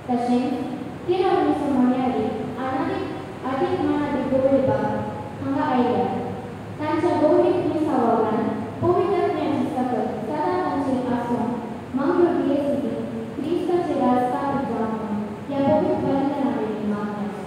तशेंच 13 म्हणयारी आदीक मानादीक गौरीबाब हांगा आयल्या. तांच्या गौरीक मिसा वावरान पवित्र आत्म्याची सकत सदां तांचेर आसून मंगळूर दियेसींत क्रिस्ताचें राज स्थापीत जावं म्हूण ह्या पवित्र वंदना वरवीं मागणें आसा.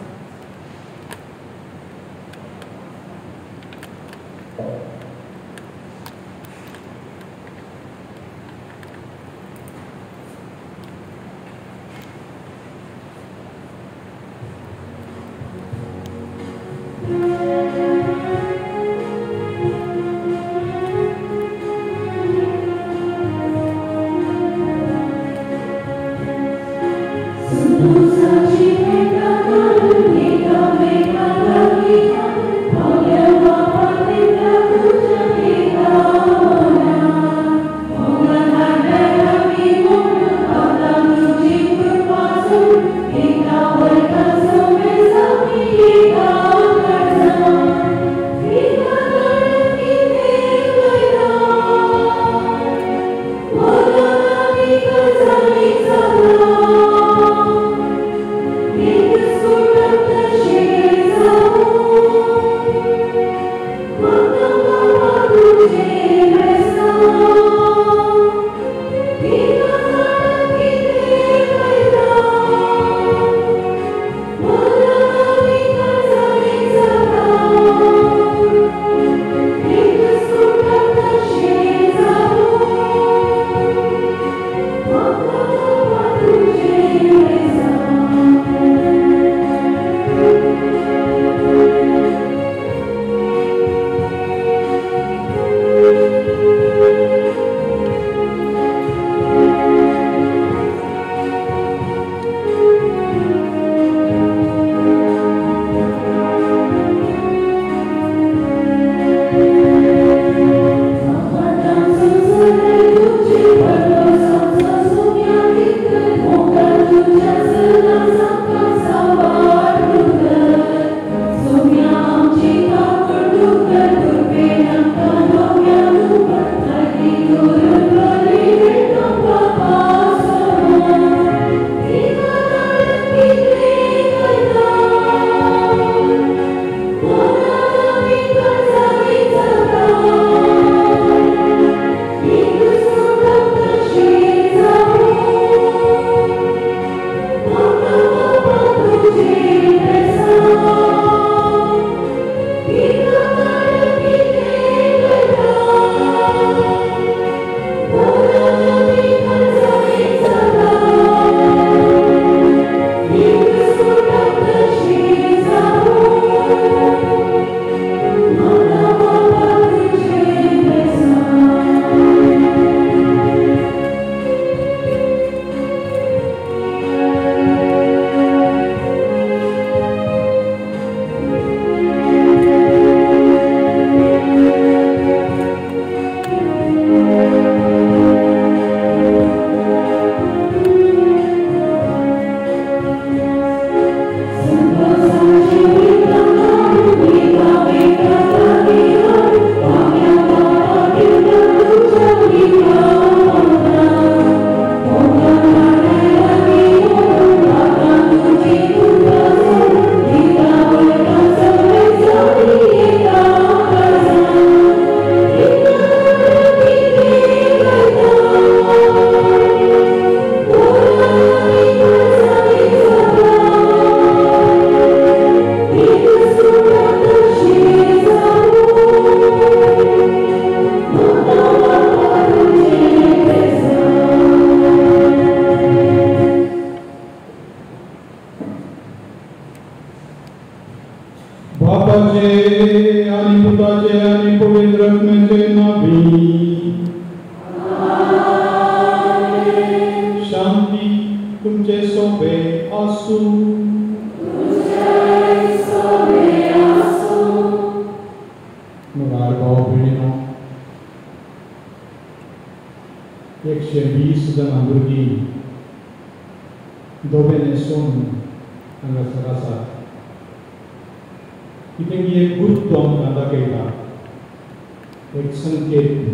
एक संकेत,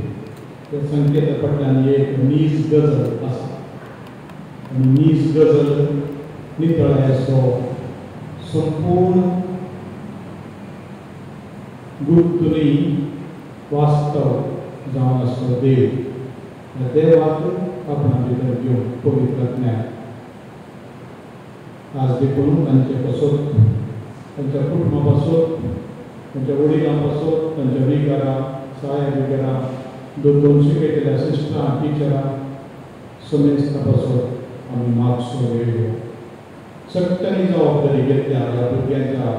त्या संकेता फाटल्यान एक नीज गजल आसा आनी नीज गजल नितळायेचो संपूर्ण गुप्त न्ही वास्तव जावन आसचो देव ह्या देवाक आपणा भितर घेवन पवित्र आत्म्याक आज देखून तांचे पासत तांच्या कुटुंबा पासत तांच्या वडिलां पासत तांच्या विगारां सहाय विगारां दोन दोन शिकयतल्या सिस्टरां टिचरां समेस्तां पासत आमी मागसो वेळ घेवप. सगळ्यांनी जबाबदारी घेतल्या ह्या भुरग्यांच्या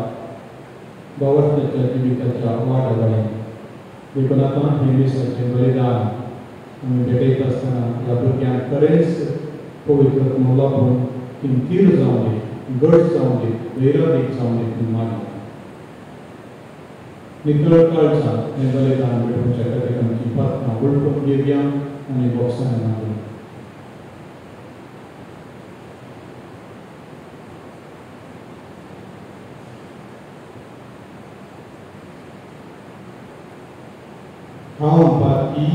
बावरत्याच्या जिविताच्या वाटाघाटी. देखून आतां हें मिसाचें बलिदान आमी भेटयता आसतना ह्या भुरग्यांक खरेंच पवित्र लाभून ती थीर जावं दी, घट जावं दी, धैर्यादीक जावं दी ती मागीर नितळ काळजान हें बलिदान भेटोवच्या खातीर आमची प्रार्थना उलटून घेवया आनी बॉक्सांनी मागया. हांव पाती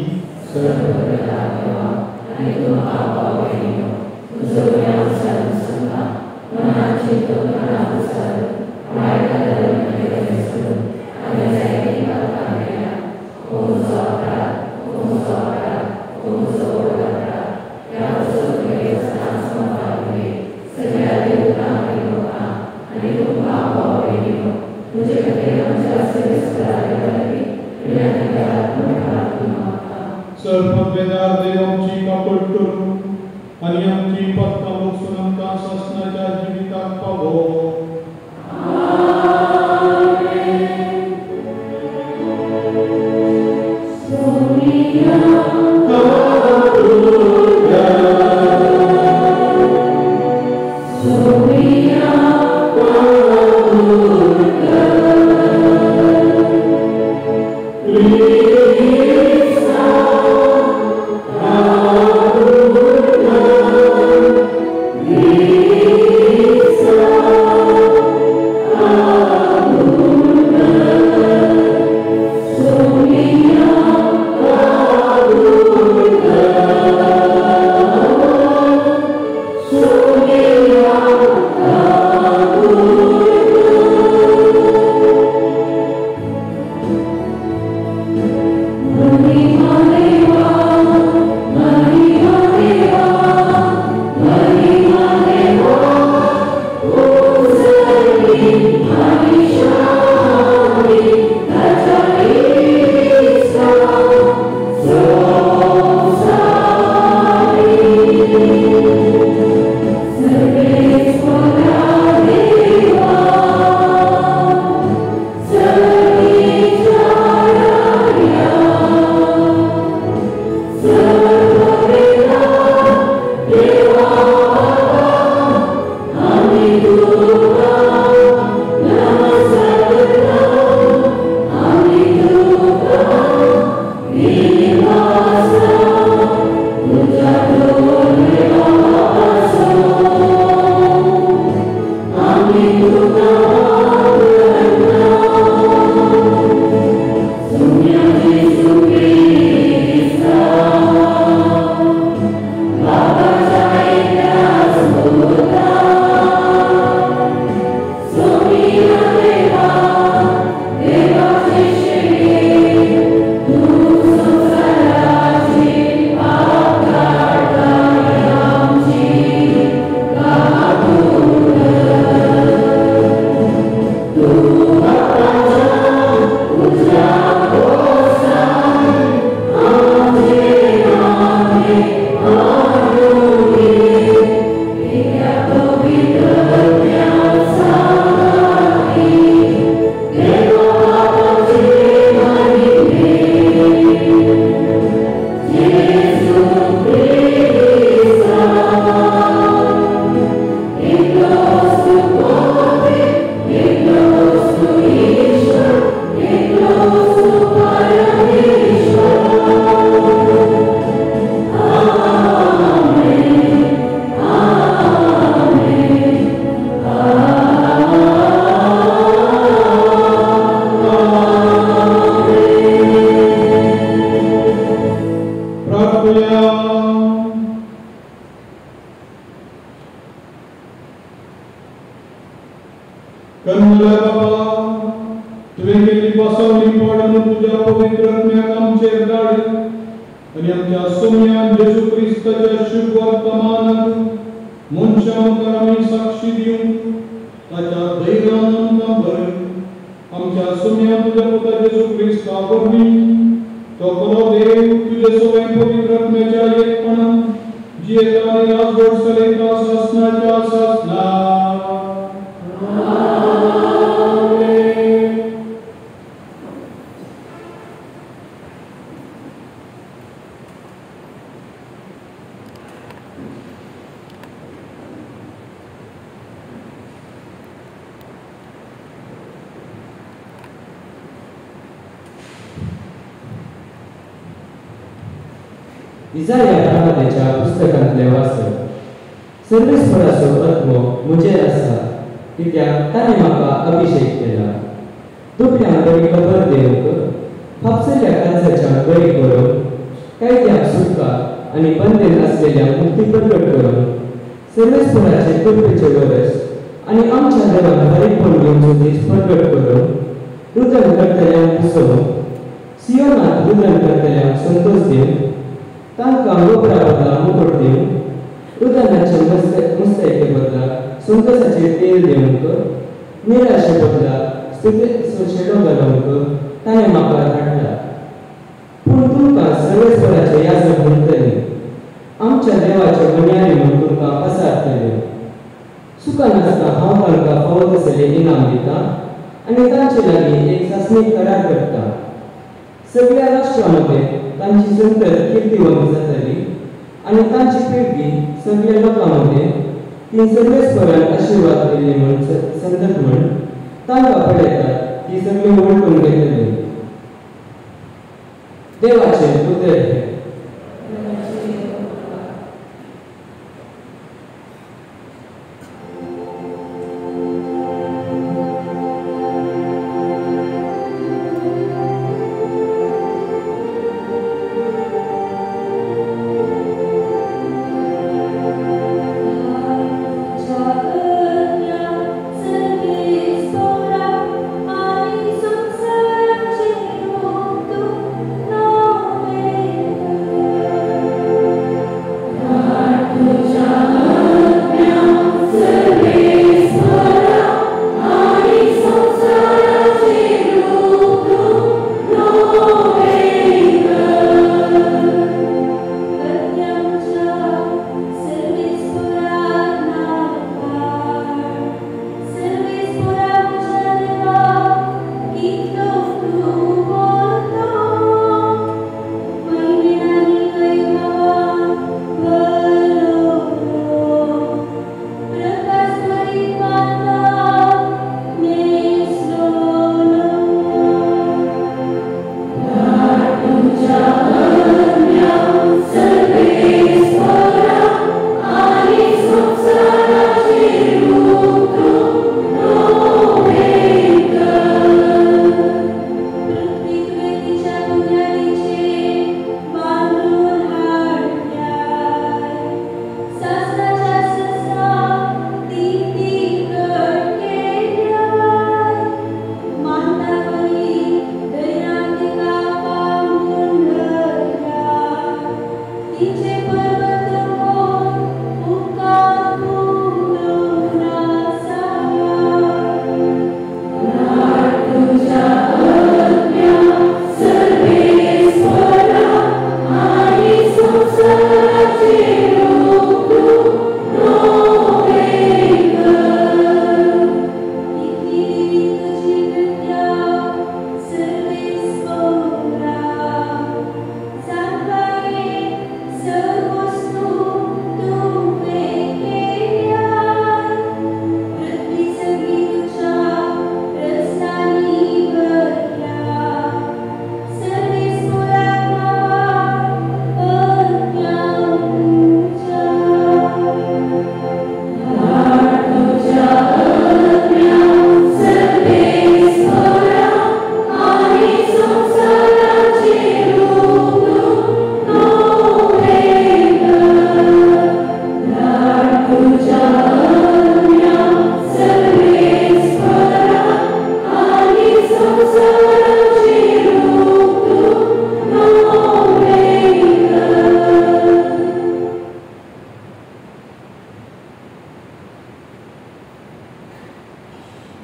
कन्मल्या बाबा तुवें केल्ली बसवणी पडून तुज्या पवित्र आत्म्याक आमचेर धाड आनी आमच्या सोम्यान जेजू क्रिस्ताच्या शुभ वर्तमानाक मनशां मुखार आमी साक्षी दिवंक ताच्या धैर्यान आमकां बरय. आमच्या सोम्यान तुज्या पुता जेजू क्रिस्ता वरवीं तो खरो देव तुजे सवय पवित्र आत्म्याच्या एकपणान जियेता आनी राजवट चलयता सासणाच्या सासणा. इजाया प्रवाद्याच्या पुस्तकांतलें वाचन. सर्वेस्पराचो आत्मो म्हजेर आसा, कित्याक ताणें म्हाका अभिशेक केला दुबळ्यांक बरी खबर दिवंक, फापसल्या काळजाच्यांक बरी करूंक, कैद्यांक सुटका आनी बंदेन आसलेल्यांक मुक्ती प्रकट करूंक, सर्वेस्पराचे कृपेचें वरस आनी आमच्या देवान बरेपण घेवचो दीस प्रकट करूंक, रुदन करतल्यांक पुसोवंक, सियोनांत रुदन करतल्यांक संतोश दिवंक, तांकां गोबरा बदला मुकुट दिवंक, रुदनाचे मुस्तैके बदला संतोषाचें तेल दिवंक, निराशे बदला स्तुतीचो शेडो घालूंक ताणें म्हाका धाडला. पूण तुमकां सर्वेस्पराचे याजक म्हणटले, आमच्या देवाचे मन्यारी म्हूण तुमकां पसारतले. सुका नासतना हांव तांकां फावो तसलें इनाम दितां आनी तांचे लागीं एक सासणीक करार करता. सगळ्या राष्ट्रां मदें तांची संतत किर्तिवंत जातली आनी तांची पिळगी सगळ्या लोकां मदें ती सर्वेस्परान आशिर्वाद दिल्ली म्हूण संतत म्हूण तांकां पळयतात ती सगळी वळखून घेतली. देवाचें उतर हें. Service for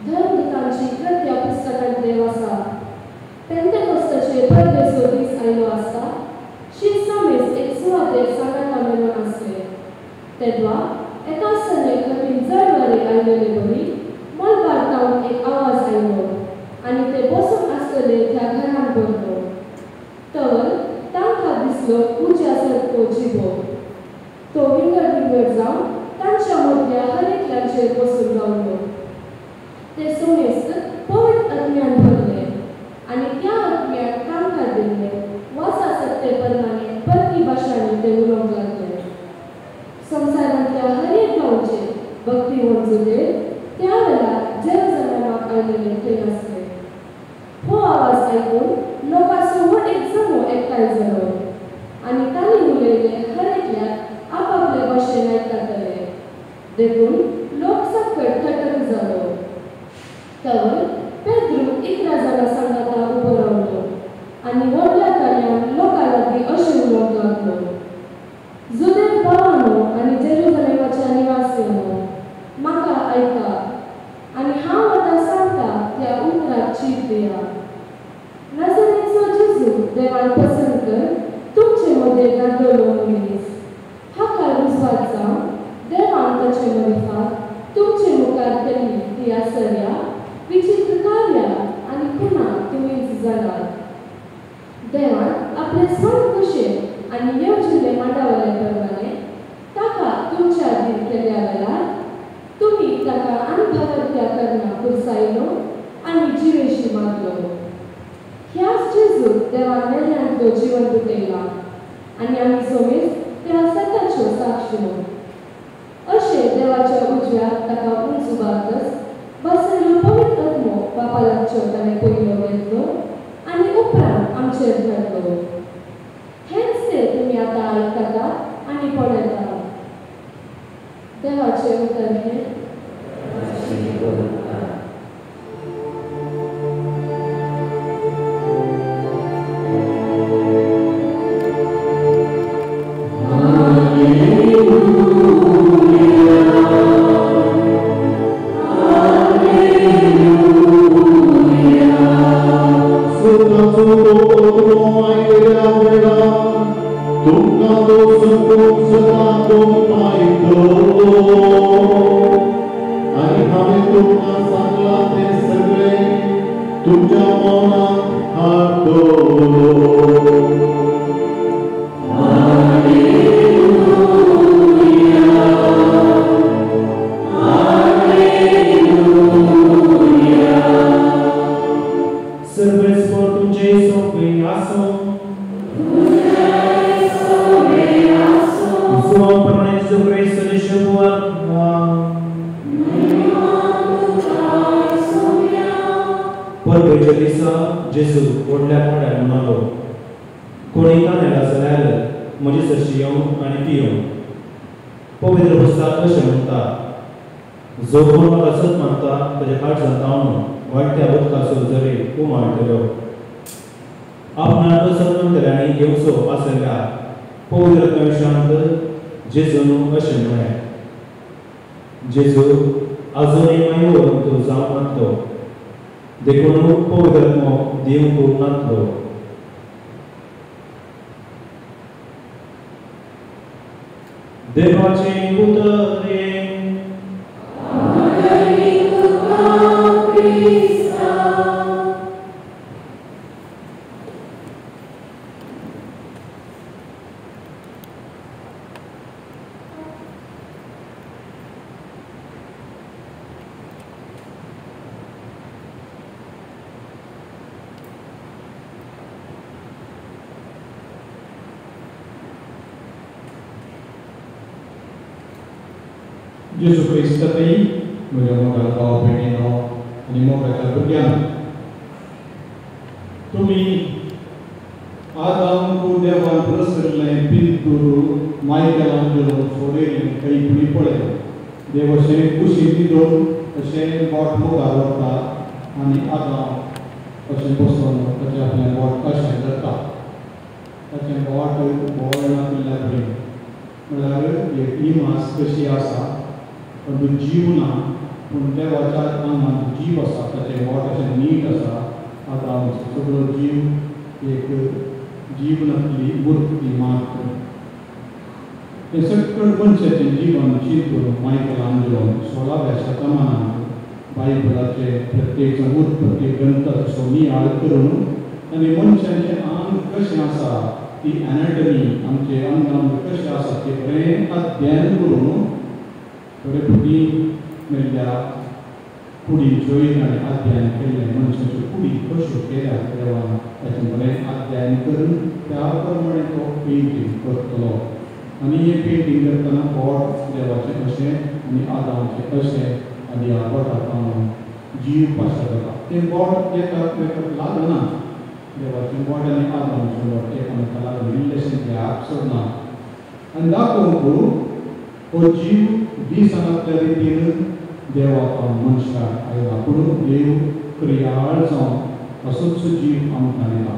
धर्मदूतांची कृत्या पुस्तकांतले वासा. पेंतेकोस्ताचे परबेचो दीस आयलो आसता शीत समेस्त एक सुवातेर सांगाता मेळून आसले. तेद्वा एका सने खतीन जळवारे आयलेले बरी मलबार तावन एक आवाज आयलो आनी ते बसून आसलेले त्या घरान भरलो. तर तांकां दिसलो उज्या सारको जिबो. तो विंगड विंगड जावन तांच्या मदल्या हर एकल्याचेर बसून रावलो. ते समेस्त पवित्र आत्म्यान भरले आनी त्या आत्म्याक तांकां दिल्ले वाचा सत्ते प्रमाणे परकी भाशांनी ते उलोवंक लागले. संवसारांतल्या हर एक गांवचे भक्तिवंत जुदेव त्या वेळार जेरुजलेमाक आयलेले थंय आसले. हो आवाज आयकून लोकांचो व्हड एक जमो एकठांय जालो आनी तांणी उलयले हर एकल्याक आपापले भाशेन आयकताले. देखून लोक सकट थटक जालो. तर पेद्रू 11 जाणां सांगाता उबो रावलो आनी व्हडल्या ताळ्यान लोकां लागीं अशें उलोवंक लागलो. जुदेव भावांनो आनी जेरुजलेमाच्या निवासियांनो, म्हाका आयका आनी हांव आतां सांगता त्या उतराक चीत दिया. नाजरेचो जेजू देवान पसंत कर तुमचे मदें दाखयलो मनीस हाका रुजवात जावन देवान ताचे मरिफात तुमचे मुखार केल्ली ती आसर्या विचित्र कार्या आनी खुणा तुमीच जाणात. देवान आपले स्वंत कुशेन आनी येवजिल्ले मांडावले प्रमाणे ताका तुमच्या आदीन केल्या वेळार तुमी ताका अनभवत्या करना पुरसायलो आनी जिवेशी मागलो. ह्याच जेजूक देवान मेल्ल्यांतलो जिवंत उठयला आनी आमी समेस्त त्या सताच्यो साक्षी. अशें देवाच्या उजव्याक ताका उंच उबारतच बसयलो पवित्र आत्मो बापा लागचो ताणें पयलो घेतलो आनी उपरांत आमचेर धाडलो. हेंच तें तुमी आतां आयकतात आनी पळयतात. देवाचें उतर हें. Gesù Cristo tei, vogliamo dalla भाव आनी मोगाच्या भुरग्यांक तुमी आदामकू देवान पुरस्करिल्लें पिंतूर मायकलांजेलो सोडयलें कैपुणी पळय देव अशें कुशीन दिदोन अशें बोट मुखार व्हरता आनी आदाम अशें बसून ताचें आपलें बोट अशें धरता ताचें बोट बोळ नाशिल्ल्या कडेन म्हणल्यार एक इमाज कशी आसा पूण जीव ना पूण देवाच्या आंगांत जीव आसा, ताचें बोट अशें नीट आसा. आदामाचो सगळो जीव एक जीवनांतली मूर्ती मात्र. हें सगळें मनशाचें जीवन चिंतून मायकल आंजलोन 16व्या शतमानांत बायबलाचे प्रत्येक उत्पत्ती ग्रंथाचो नियाळ करून आनी मनशाचें आंग कशें आसा, ती एनाटमी आमचे अंगांग कशें आसा तें बरें अध्ययन करून थोडे फावटी मेल्ल्या कुडीच्योय ताणें अध्ययन केल्लें. मनशाच्यो कुडी कश्यो केल्यात देवान ताचें बरें अध्ययन करून त्या प्रमाणे तो पेंटींग करतलो. आनी हें पेंटींग करतना बोट देवाचें अशें आनी आदामाचें अशें आनी ह्या बोटाक जीव पाशार जाता. तें बोट एकामेकाक लागना, देवाचें बोट आनी आदामाचें बोट एकामेकाक लागना, इल्लेशें गॅप सोडना. आनी दाखोवंक हो जीव दिसनातल्या रितीन देवाक मनशाक आयला, पूण देव क्रियाळ जावन असोच जीव आमकां दिता.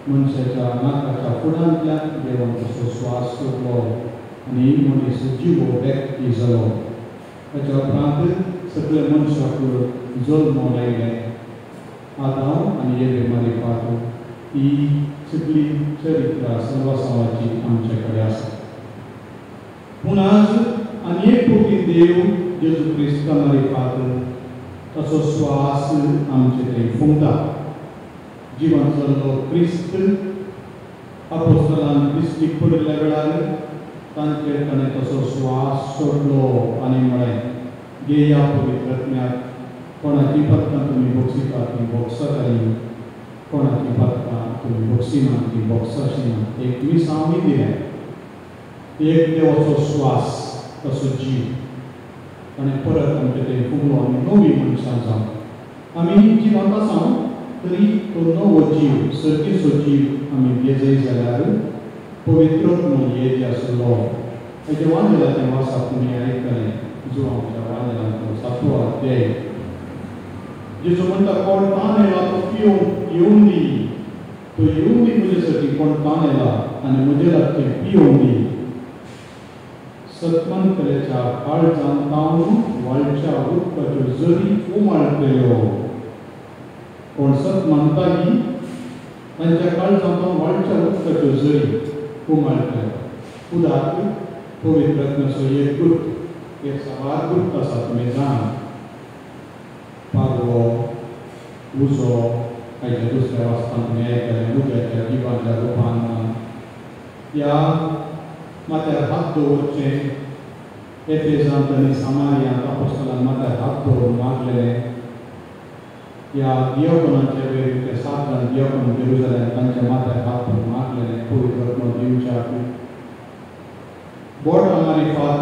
मनशाच्या नाकाच्या फुडांतल्यान देवान तसो स्वास सोडलो आनी मनीस जिवो व्यक्ती जालो. ताच्या उपरांत सगळे मनशाक जल्मोन आयले आदाम आनी एवे मारिफात. ही सगळी चरित्रा सलवासांवाची आमचे कडेन आसा. पूण आज आनी एक फावटी देव जेजू क्रिस्ता मारिफात ताचो स्वास आमचे थंय फुंकता. जिवन जाल्लो क्रिस्त आपोस्तलान क्रिस्तीक पडिल्ल्या वेळार तांचेर ताणें तसो स्वास सोडलो आनी म्हळें, घेया पवित्र आत्म्याक, कोणाची पदकां तुमी भोगसिता ती भोगसतालीं, कोणाची पदकां तुमी भोगसिना ती भोगसाशिना. एक मिसांवूय दिलें. एक देवाचो स्वास, तसो जीव ताणें परत आमचे थंय फुगलो. आमी नवी मनशां जावन आमी जिवंत आसा तरी तो नवो जीव, सर्गीचो जीव आमी घेजय जाल्यार पवित्र आत्मो ये जे आसलो ताच्या वांजेलाचें वाचप तुमी आयकलें. जुवांच्या वांजेलांतलो 7वो अध्याय. जेजू म्हणटा, कोण तान येला तो पिवंक येवन दी, तो येवन दी म्हजे साठी. कोण तान येला आनी म्हजे लागचें पिवंक दी. सतमंतलेच्या काळजान तावन वाळच्या उदकाच्यो जरी उमाळटल्यो. कोण सत मानता की तांच्या काळजान तावन वाळच्या उदकाच्यो जरी उमाळटल्यो. उदक पवित्र आत्म्याचो एक गुप्त, एक साबार गुप्त आसा तुमी जाणा. पारवो, उजो, आयच्या दुसऱ्या वाचपांत तुमी आयकलें उज्याच्या जिवाच्या रुपान ह्या माथ्यार हात दवरचें. एफेजांत आनी सामारियांत आपोस्तलान माथ्यार हात दवरून मागलेलें. ह्या दियोपनाच्या वेळी ते 7 जाण दियोपन जेरुजलेम तांच्या माथ्यार हात दवरून मागलेलें पवित्र आत्मो दिवच्याक. बोट मारिफात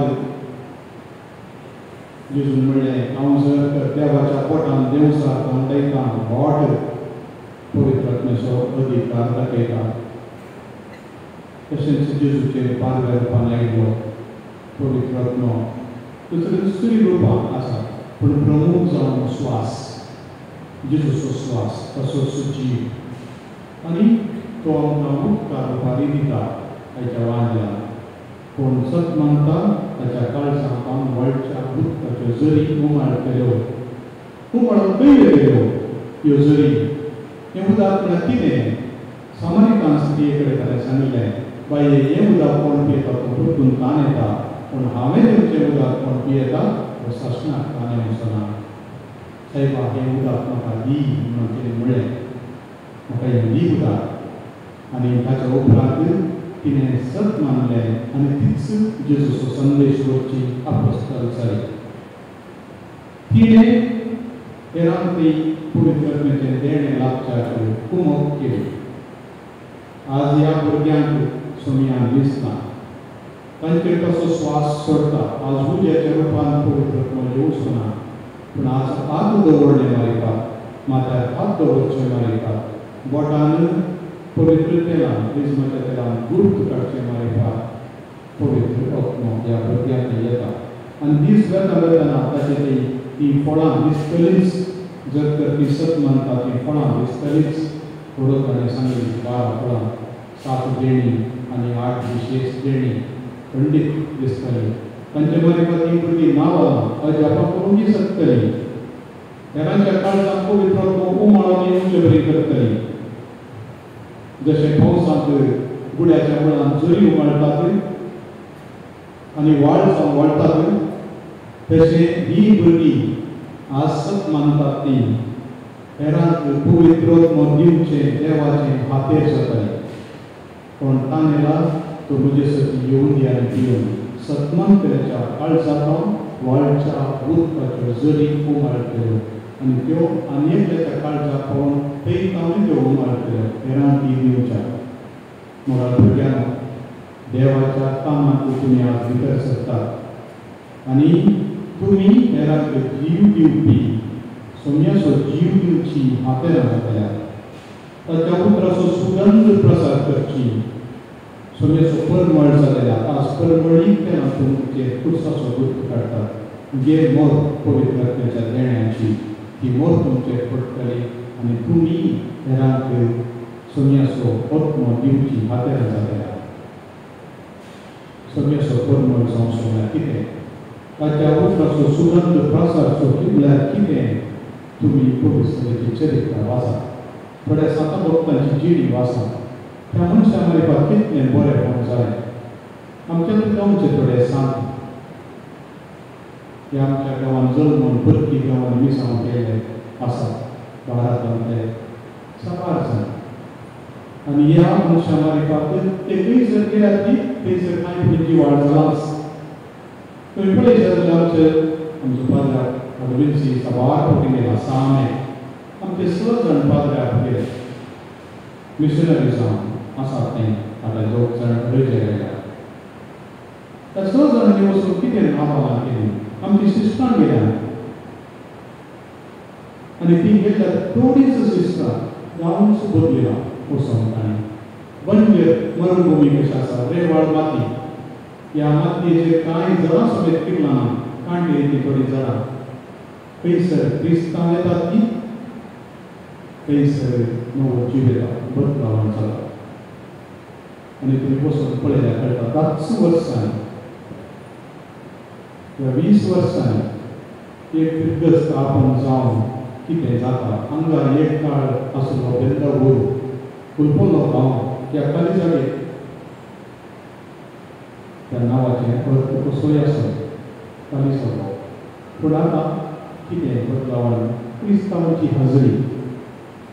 जेजून म्हणलें, हांव जर तर देवाच्या बोटान देवसार तोंडयता, बोट पवित्र आत्म्याचो अधिकार दाखयता. तशेंच जेजूचेर पारव्या रुपान आयिल्लो पवित्र आत्मो दुसरी दुसरी रुपां आसा, पूण प्रमूख जावन स्वास, जेजूचो स्वास, तसोच जीव आनी तो आमकां उपकार रुपारी दिता. ताच्या वांजेलान कोण सत मानता ताच्या काळजांत तावन वळच्या उदकाच्यो जरी उमाळटल्यो. उमाळून खंय येतल्यो ह्यो जरी? हें उदक म्हळ्यार कितें? सामारिकान स्त्रिये कडेन ताणें सांगिल्लें, बाये हें उदक कोण पियेता तो परतून तान येता, पूण हांवें दिवचें उदक कोण पियेता तो सासणाक तान येवचो ना. सायबा हें उदक म्हाका दी म्हणून तिणें म्हणलें, म्हाका हें दी उदक. आनी ताच्या उपरांत तिणें सत मानलें आनी तीच जेजूचो संदेश व्हरची आपोस्तल जाली. तिणें हेरांक पवित्र आत्म्याचें देणें लाभच्याक कुमक केली. आज ह्या भुरग्यांक सोमयान दिसना, तांचेर तसो स्वास सोडटा. आज उज्याच्या रुपान पवित्र आत्मो येवचो ना, पूण आज हात दवरले मारिफात, माथ्यार हात दवरचे मारिफात, बोटान पवित्र तेलान, क्रिस्माच्या तेलान गुर्त काडचे मारिफात पवित्र आत्मो ह्या भुरग्यांक येता. आनी दीस वेता वेतना ताचे ती फळां दिसतलीच. जर तर ती सत मानता ती फळां दिसतलीच. थोडो ताणें सांगली 12 फळां, 7 देणी आनी 8 विशेष देणी खंडीत दिसतली. तांचे मारिफात हीं भुरगीं नांवां अजापां करूंक शकतलीं. हेरांच्या काळजांत पवित्र आत्मो उमाळून येवचे बरी करतली. जशें पावसांत गुड्याच्या मुळांत जरी उमाळटात आनी वाळ जावन वाळटात तशें ही भुरगीं आसत मानतात ती हेरांक पवित्र आत्मो दिवचें देवाचें हातेर जातलें. पूण तानेला तो म्हजे सती येवन दी आनी पिवन सतमंत्र्याच्या काळजांत वाळच्या उदकाच्यो जरी उमाळटल्यो आनी त्यो आनी एकल्याच्या काळजाक पावून थंय तावणी त्यो उमाळटल्यो हेरांक ती दिवच्या. मोगाळ भुरग्यांनो, देवाच्या कामांत तुमी आज भितर सरतात आनी तुमी हेरांक जीव दिवपी सोम्याचो जीव दिवची हातेरां जातल्या. ताच्या उतराचो सुगंध प्रसार करची सोम्याचो परमळ जालेल्या. आज परमळीक तेन्ना तुमचे कुर्साचो गुर्त काडटात. जे मोर पवित्र आत्म्याच्या देण्याची ती मोर तुमचेर पडटली आनी तुमी हेरांक सोम्याचो आत्मो दिवची हातेरां जातल्या. सोम्याचो परमळ जावं सोम्या कितें ताच्या उतराचो सुगंध प्रसारचो म्हळ्यार कितें तुमी पवित्रतेची चरित्र वाचात. थोड्या साता भक्तांची जिणी वाचात. त्या मनशा मारिफात कितलें बरेंपण जालें. आमच्या गांवचे थोडे सांत हे आमच्या गांवांत जल्मून परकी गांवांनी मिसांव केल्ले आसात भारतांतले साबार जाण. आनी ह्या मनशा मारिफात ते खंयसर गेल्यात ती थंयसर कांय पुणी जिवाळ जालाच. तुमी पळयशात जाल्यार आमचे आमचो पाद्रा विन्सी साबार फावटी गेला सामे आमचे 6 जाण पाद्र्याक गेले मिशनरी जावन आसात ते आतां 2 जाण रजेर आयल्या. त्या 6 जाणांनी वचून कितें नांवां केली. आमची सिस्टरां गेल्या आनी ती गेल्या थोडीच सिस्टरां गांवच बदलिला वचून ताणें. बंजर मरुभूमी कशी आसा रेवाळ माती. ह्या मातयेचेर कांय जळां समेत पिकलां ना कांडी ती थोडी जळां. थंयसर क्रिस्तांव येतात ती थंयसर नवो जीव येता बदलावण जाता. आनी तुमी वचून पळयल्यार कळटा 10 वर्सांनी किंवा 20 वर्सांनी एक फिर्गज स्थापन जावन कितें जाता. हांगा एक काळ आसलो बेंदावूर फुलपल्लो गांव त्या खाली जागे त्या नांवाचें अर्थ कसोय आसो खाली सरलो. पूण आतां कितें बदलावण क्रिस्तांवाची हजरी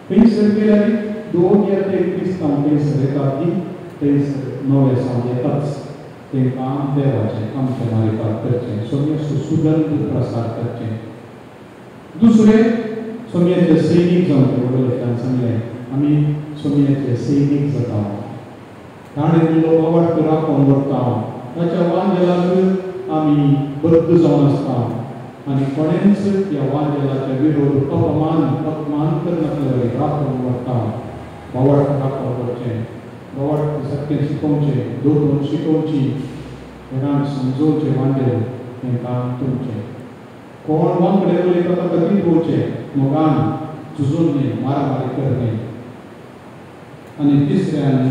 थंयसर गेल्यार 2 या ते क्रिस्तांव थंयसर येतात ती थंयसर नवे सावन येताच. तें काम देवाचें आमच्या मारिफात करचें सोम्याचो सुगंध प्रसार करचें. दुसरें सोम्याचे सैनीक जावचें. व्हडलेच्यान सांगलें आमी सोम्याचे सैनीक जाता. ताणें दिल्लो वावट राखून व्हरता. ताच्या वांजेलाक आमी बद्द जावन आसता आनी कोणेंच ह्या वांजेलाच्या विरोध अपमान अपमान करनासले राखून व्हरता. बावट राखून व्हरचें, बावट सारकें शिकोवचें, दोतोन शिकोवची, हेरांक समजोवचें वांजेल हें काम तुमचें. कोण वांकडे उलयता ताका दिवचें मोगान झुजून न्हय मारामारी कर न्हय. आनी तिसऱ्यान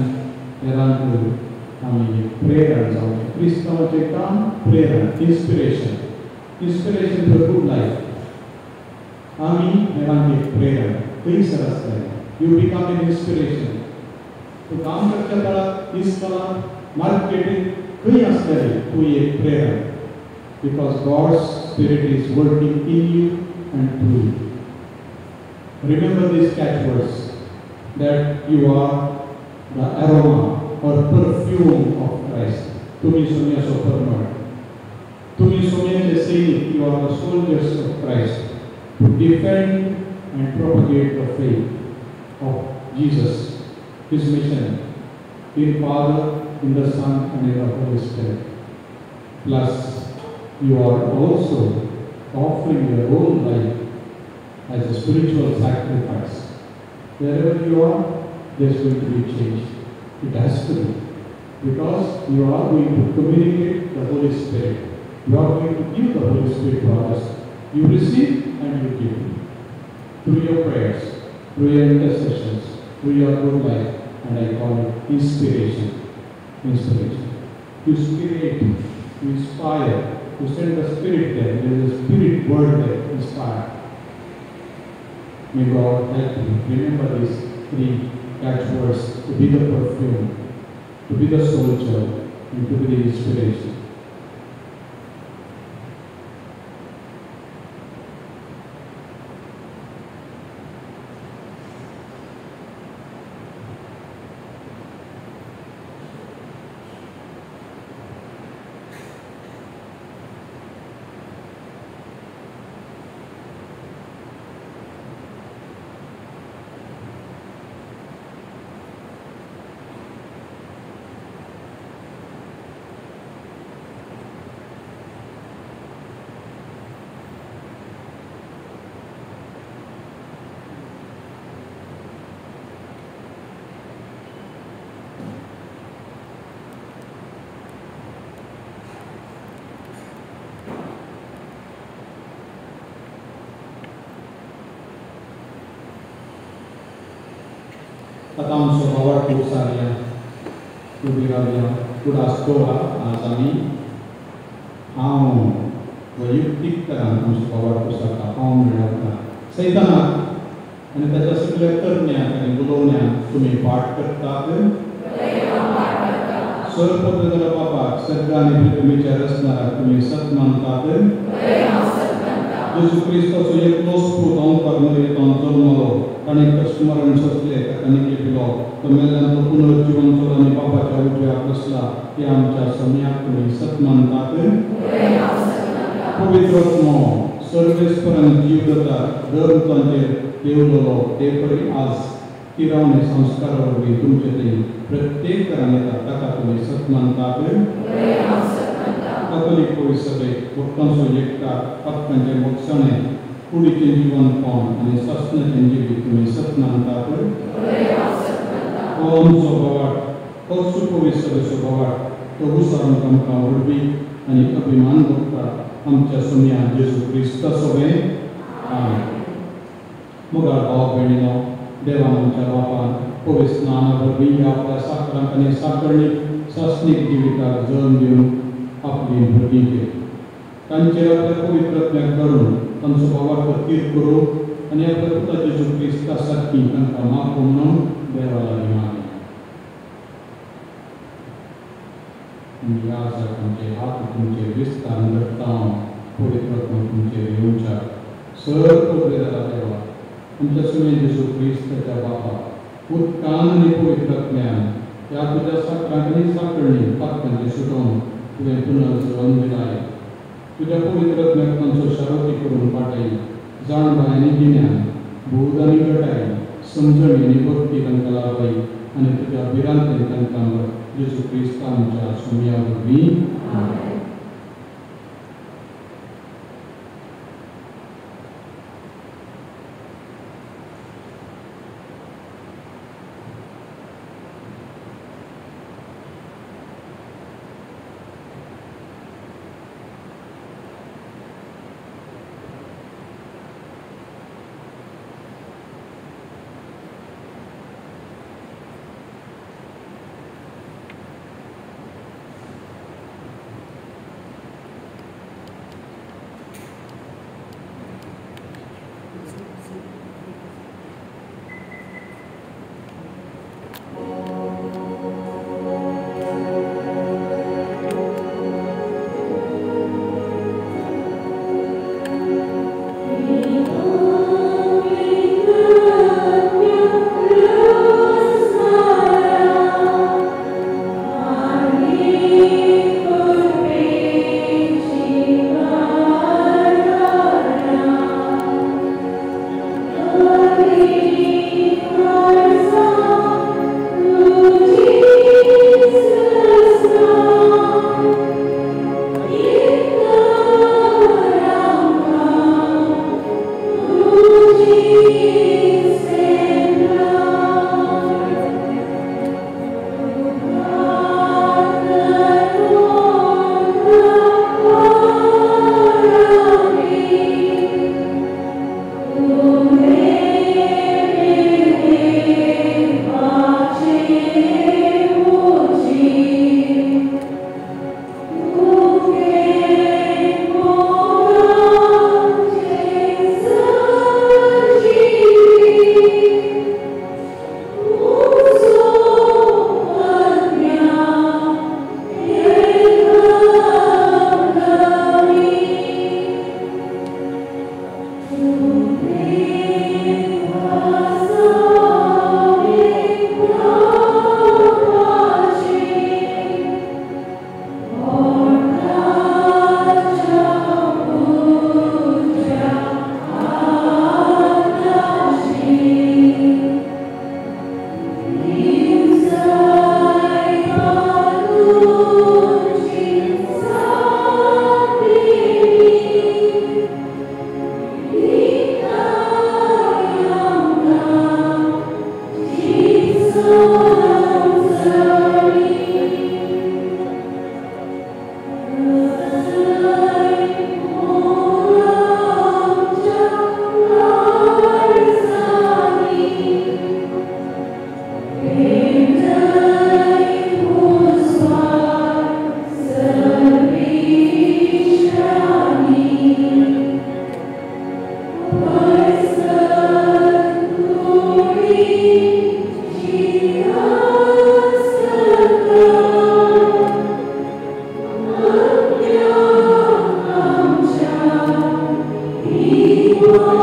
हेरांक आमी प्रेरण जावचें. क्रिस्तांवाचें काम प्रेरण, inspiration, inspiration for good life. आमी हेरांक एक प्रेरण खंयसर आसतलें. You become an inspiration. तूं काम करच्या काळांत इस्कॉलांत मार्केटींत खंय आसतलें तूं एक प्रेरण. Because God's spirit is working in you and through you. Remember these catchwords that you are the aroma or perfume of Christ. तुमी सोम्याचो परमळ, तुमी सोम्याचे सैनीक. You are the soldiers of Christ to defend and propagate the faith of Jesus, His mission in Father, in the Son and in the Holy Spirit. Plus, you are also offering your own life as a spiritual sacrifice. Wherever you are, there's going to be change. It has to be. Because you are going to communicate the Holy Spirit. You are going to give the Holy Spirit to others. You receive and you give. Through your prayers, through your intercessions, through your good life, and I call it inspiration. Inspiration. To inspirate, to inspire. You send the spirit there. There is a spirit word there, inspired. May God help you. Remember these three catchwords: to be the perfume, to be the soldier, and to be the inspiration. आतां आमचो बाबा उसारया उबी रावया उडास दवरा. आज आमी हांव वैयक्तीक तरान आमचो बाबा उसारता हांव मेळटा सैतानाक आनी ताच्या सगळ्या करण्याक आनी उलोवण्याक तुमी पाठ करतात. सर्वपदरा बापाक सर्ग आनी पृथ्वीच्या रचणाराक तुमी सत मानतात. जेजू क्रिस्ताचो एकलोच पूत अंवकार मरयेंत जल्मलो, ताणें कश्ट मरण सोंसलें, ताका निकेपिलो, तो मेल्ल्यान तो पुनर्जिवन जालो आनी बापाच्या उजव्याक बसला. ते आमच्या सम्याक तुमी सत मानतात. पवित्र आत्मो सर्वेस्परान जीव जाता दर तांचेर देवलोलो ते परी आज तिरावणे संस्कारा वरवीं तुमचे थंय प्रत्येक घरान येता ताका तुमी सत मानतात. कातोलीक पवित्र सभेक भक्तांचो एकठार, पातकांचें मोगसाणें, कुडीचें जिवनपण आनी सासणाचें जिवीत तुमी सत मानतात. हो आमचो बोवाट, होच पवित्र सभेचो बोवाट, तो उसारून आमकां व्हडवीक आनी अभिमान भोगता आमच्या सोम्या जेजू क्रिस्ता सोबें. आमेन. मोगाळ भाव भयणीनो, देवान आमच्या बापान पवित्र स्नाना वरवीं ह्या आपल्या साकरांक आनी साकरणीक सासणीक जिविताक जल्म दिवन आपली भुरगीं केली. तांचेर आपल्या पवित्र आत्म्याक धाडून तांचो भावार्थ थीर करूं आनी आपल्या पुता जेजू क्रिस्ता सारकी तांकां माफ म्हणून देवा लागीं मागया. आनी आज तुमचे हात तुमचे विस्तार धरता पवित्र आत्मा तुमचेर येवच्या सर पवित्र देवा आमच्या सुने जेजू क्रिस्ताच्या बापा उदकान आनी पवित्र आत्म्यान ह्या तुज्या साकरांक आनी साकरणी पातकांचें सुटोवन तुवें पुनर्जल्म दिलाय. तुज्या पवित्र आत्म्याक तांचो शारोती करून पाटय, जाणबाय आनी गिन्यान, बोध आनी गटाय, समजणी आनी भक्ती तांकां लाभय आनी तुज्या भिरांतेन तांकां जेजू क्रिस्ता आमच्या सुमया वरवीं. Why?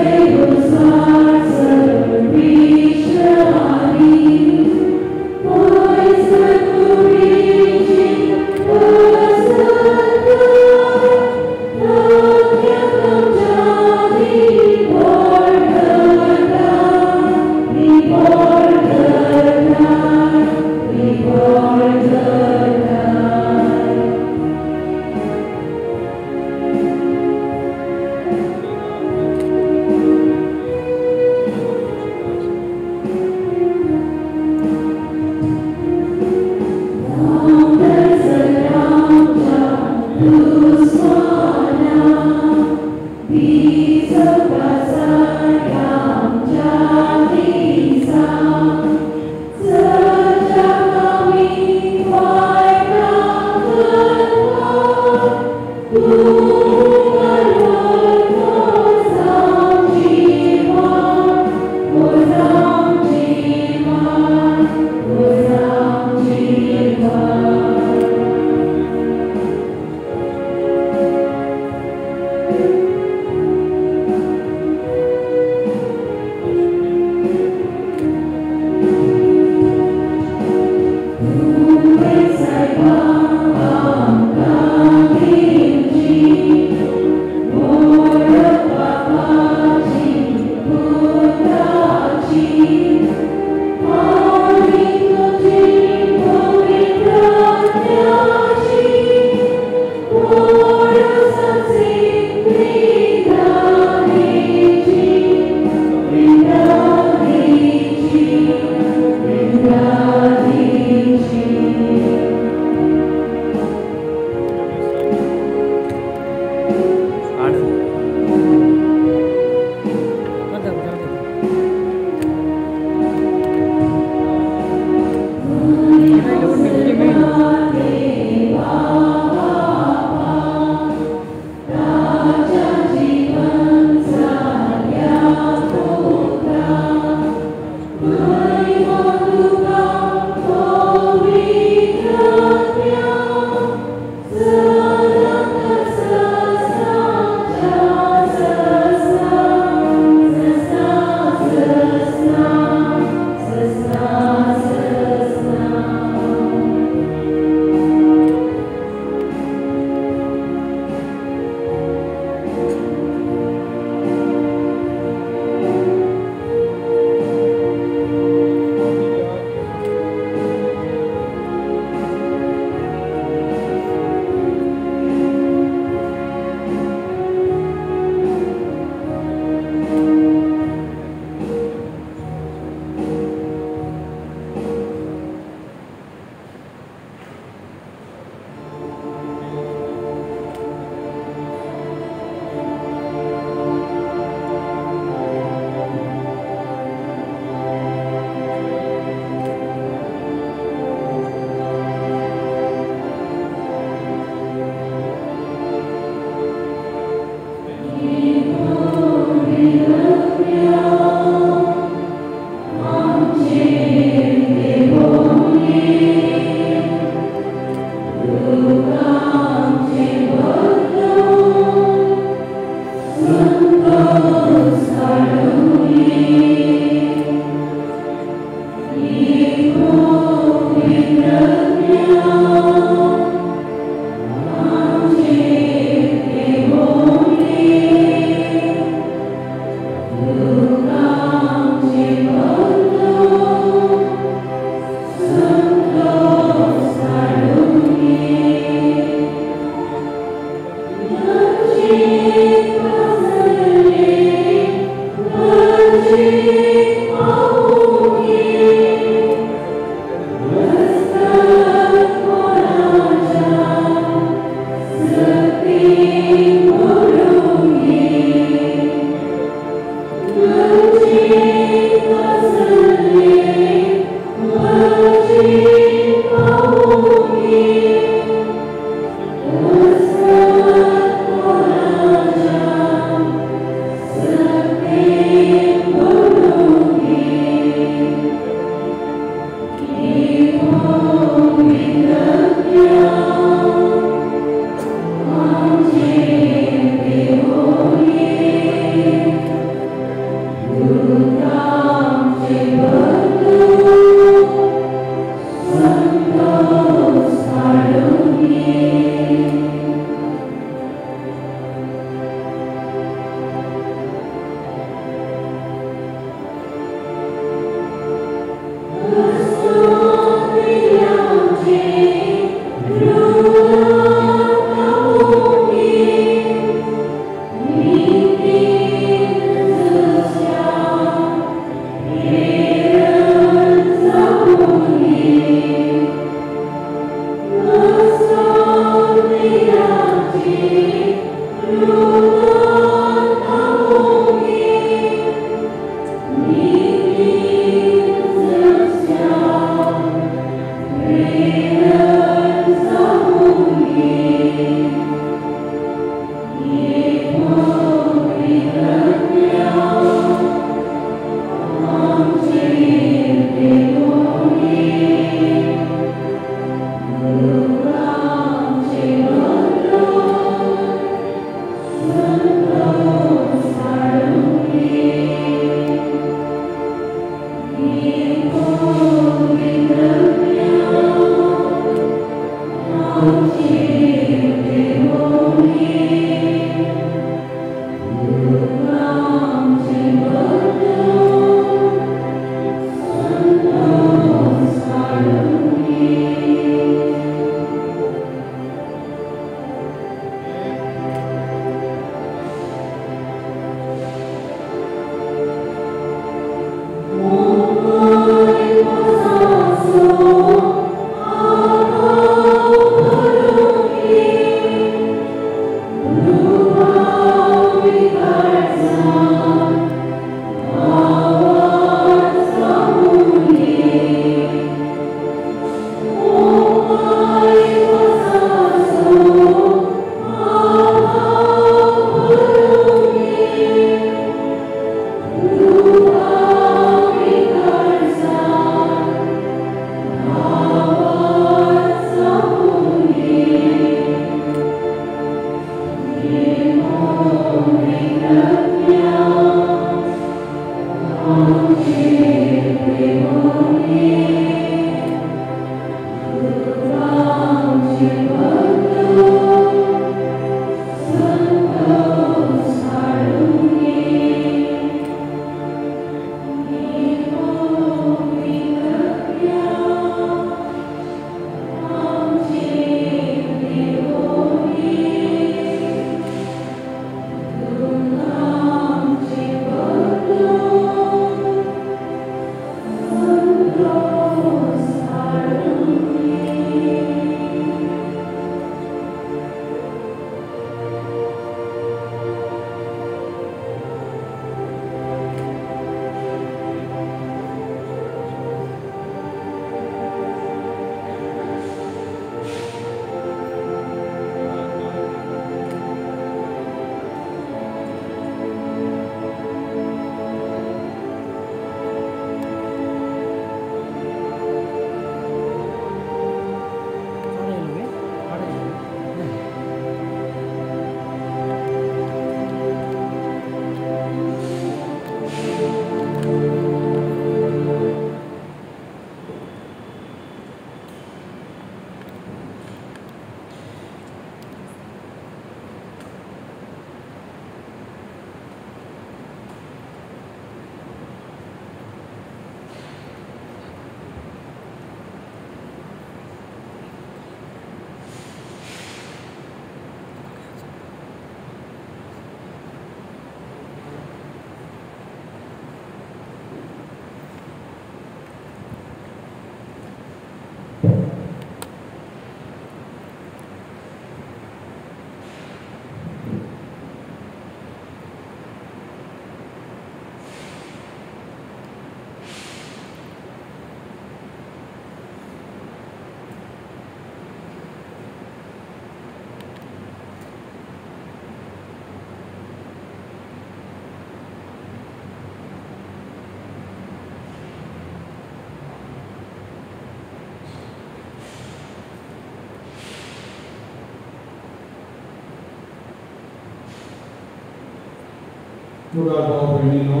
मुगार भाव भयणीनो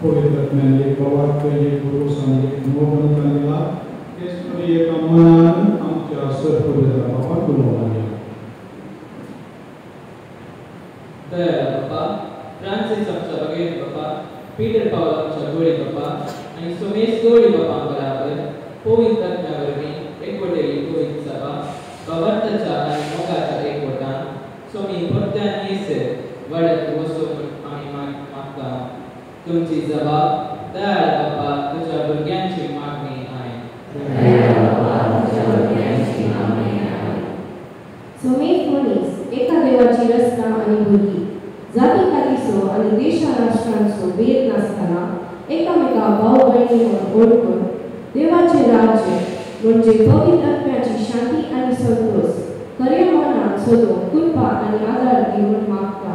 पवित्र आत्म्यान एक भावार्थ एक भरवसान एक मोगन दिला तेच परी एका मनान आमच्या सरपवित्र बापाक उलोवंक लागया. दयाळ बापा, फ्रांसीस आमच्या बगेर बापा, पीटर पावल आमच्या गोळी बापा आनी सोमेश गोळी बापा बराबर पवित्र आत्म्या वरवीं एकवटेली पवित्र सभा भावार्थाच्या आनी मोगाच्या एकवटान सोमी परत्यान येसर वाडत वचो म्हूण आमी मागता. तुमची जबाब दयाळ बापा तुज्या भुरग्यांची मागणी आयक. सोमेश मनीस एका देवाची रचना आनी भुरगीं जाती कातीचो आनी देशा राष्ट्रांचो भेद नासतना एकामेका भाव भयणी म्हूण वळखून देवाचें राज्य म्हणजे पवित्र आत्म्याची शांती आनी संतोष खऱ्या मनान सोदूंक कृपा आनी आदार दी म्हूण मागता.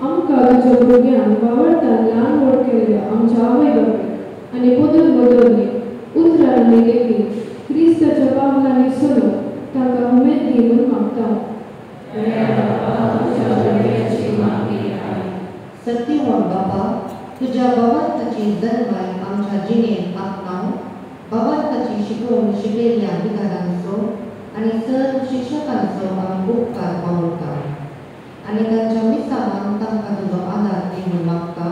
आमकां तुज्या भुरग्यांक वावरतान ल्हान व्हड केल्ल्या आमच्या आवय बापायक आनी बदल बदल्ली उतरांनी लेगीत क्रिस्ताच्या पावलांनी चलूंक तांकां उमेद दी म्हूण मागता. सत्यवान बाबा, तुज्या भावार्थाची जन्माय आमच्या जिणेंत आपणावन भावार्थाची शिकोवन शिकयल्ल्या विधानांचो आनी सर्व शिक्षकांचो आमी उपकार पावता आनी तांच्या मिसावान तांकां तुजो आदार दी म्हूण मागता.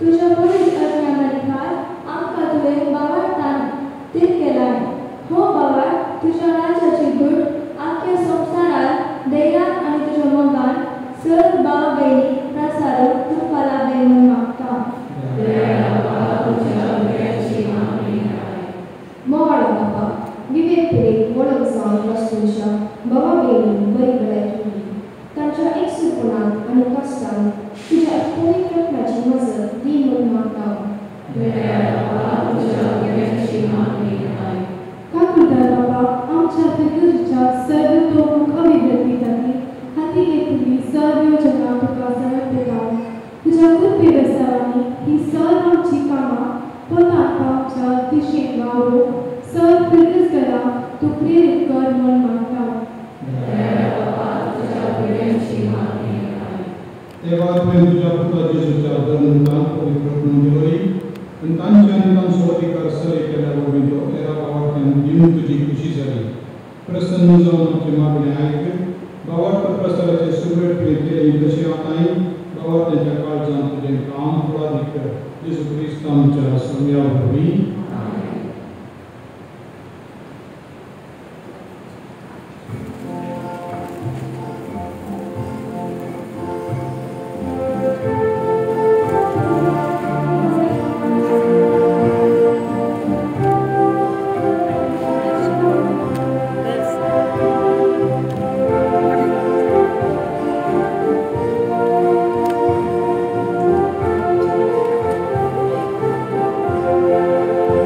तुज्या पवित्र आत्म्या मार्फत आमकां तुवें भावार्थान थीर केलाय. हो भावार्थ तुज्या राज्याची गूट आख्या संवसारांत धैर्यान आनी तुज्या मोगान सर्व भाव भयणी प्रसारूंक तूं फालाबे म्हूण मागता. मोगाळ बापा, विवेक पिडेक वळख जावन वस्तूंच्या भावा भयणींक बरी भलायकी दी. तांच्या एकसुरपणांत आनी कश्टांत तुज्या पवित्र आत्म्याची मजत दी म्हूण मागता. काकुळटार बाबा, आमच्या फिगुरीच्या सर्वतोमुख अभिवृद्धी खातीर हाती घेतिल्ली सर्व योजना तुका समर्पिता. तुज्या कृपे वेसावांनी ही सर्व आमची कामां पोतान पावच्या दिशेन वावरूंक सर्व फिरगज घरांक तूं प्रेरीत कर म्हूण मागता. देवा तुवें तुज्या पुता जेजूच्या धर्मतान पवित्र दिवरी आनी तांचे आनी तांचो अधिकार सरी केल्या वरवीं तो एरा भावार्थ्यान दिवन तुजी खुशी जाली. प्रसन्न जावन आमची मागणें आयक. भावार्थ प्रसाराचे सुरवेक तुवें केली तशें आतांय भावार्थ्यांच्या काळजान तुजें काम फळादीक कर. जेजू क्रिस्त आमच्या सोम्या वरवीं. Thank you.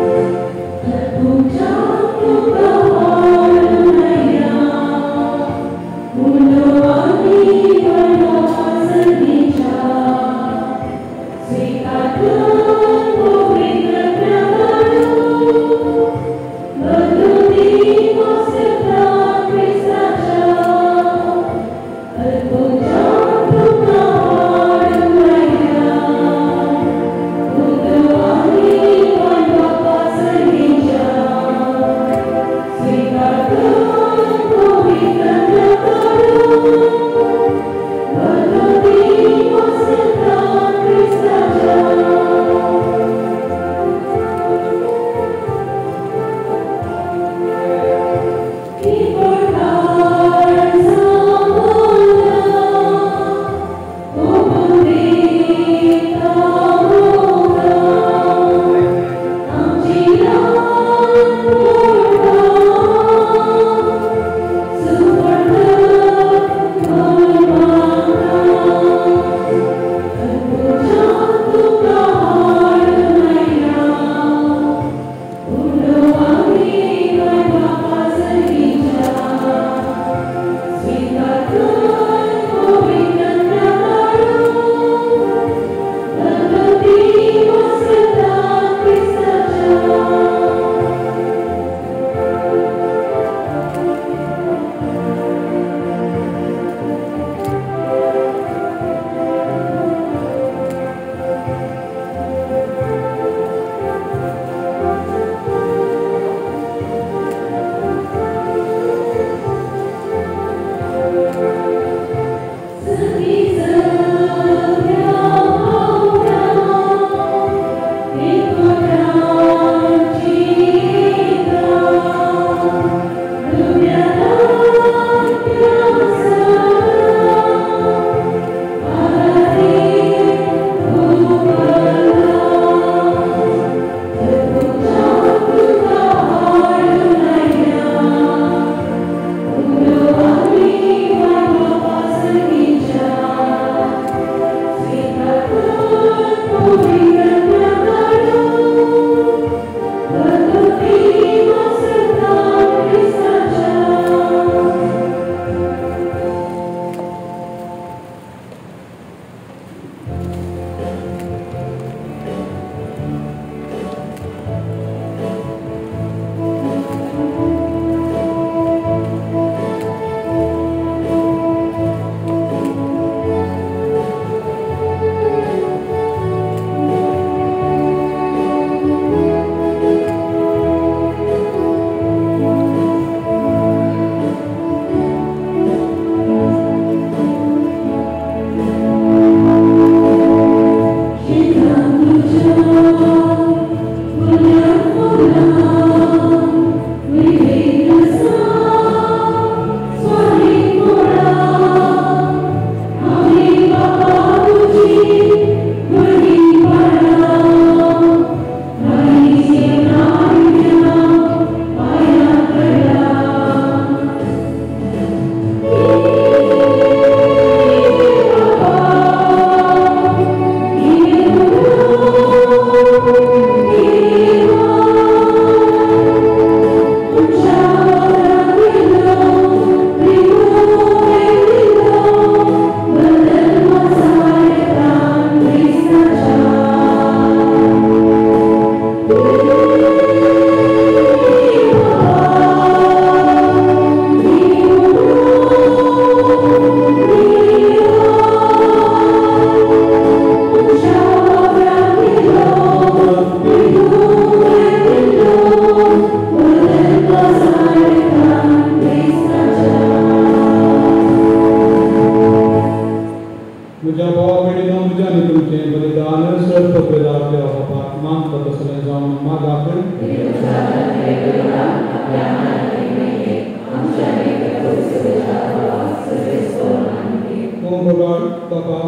मोगाळ बाबा,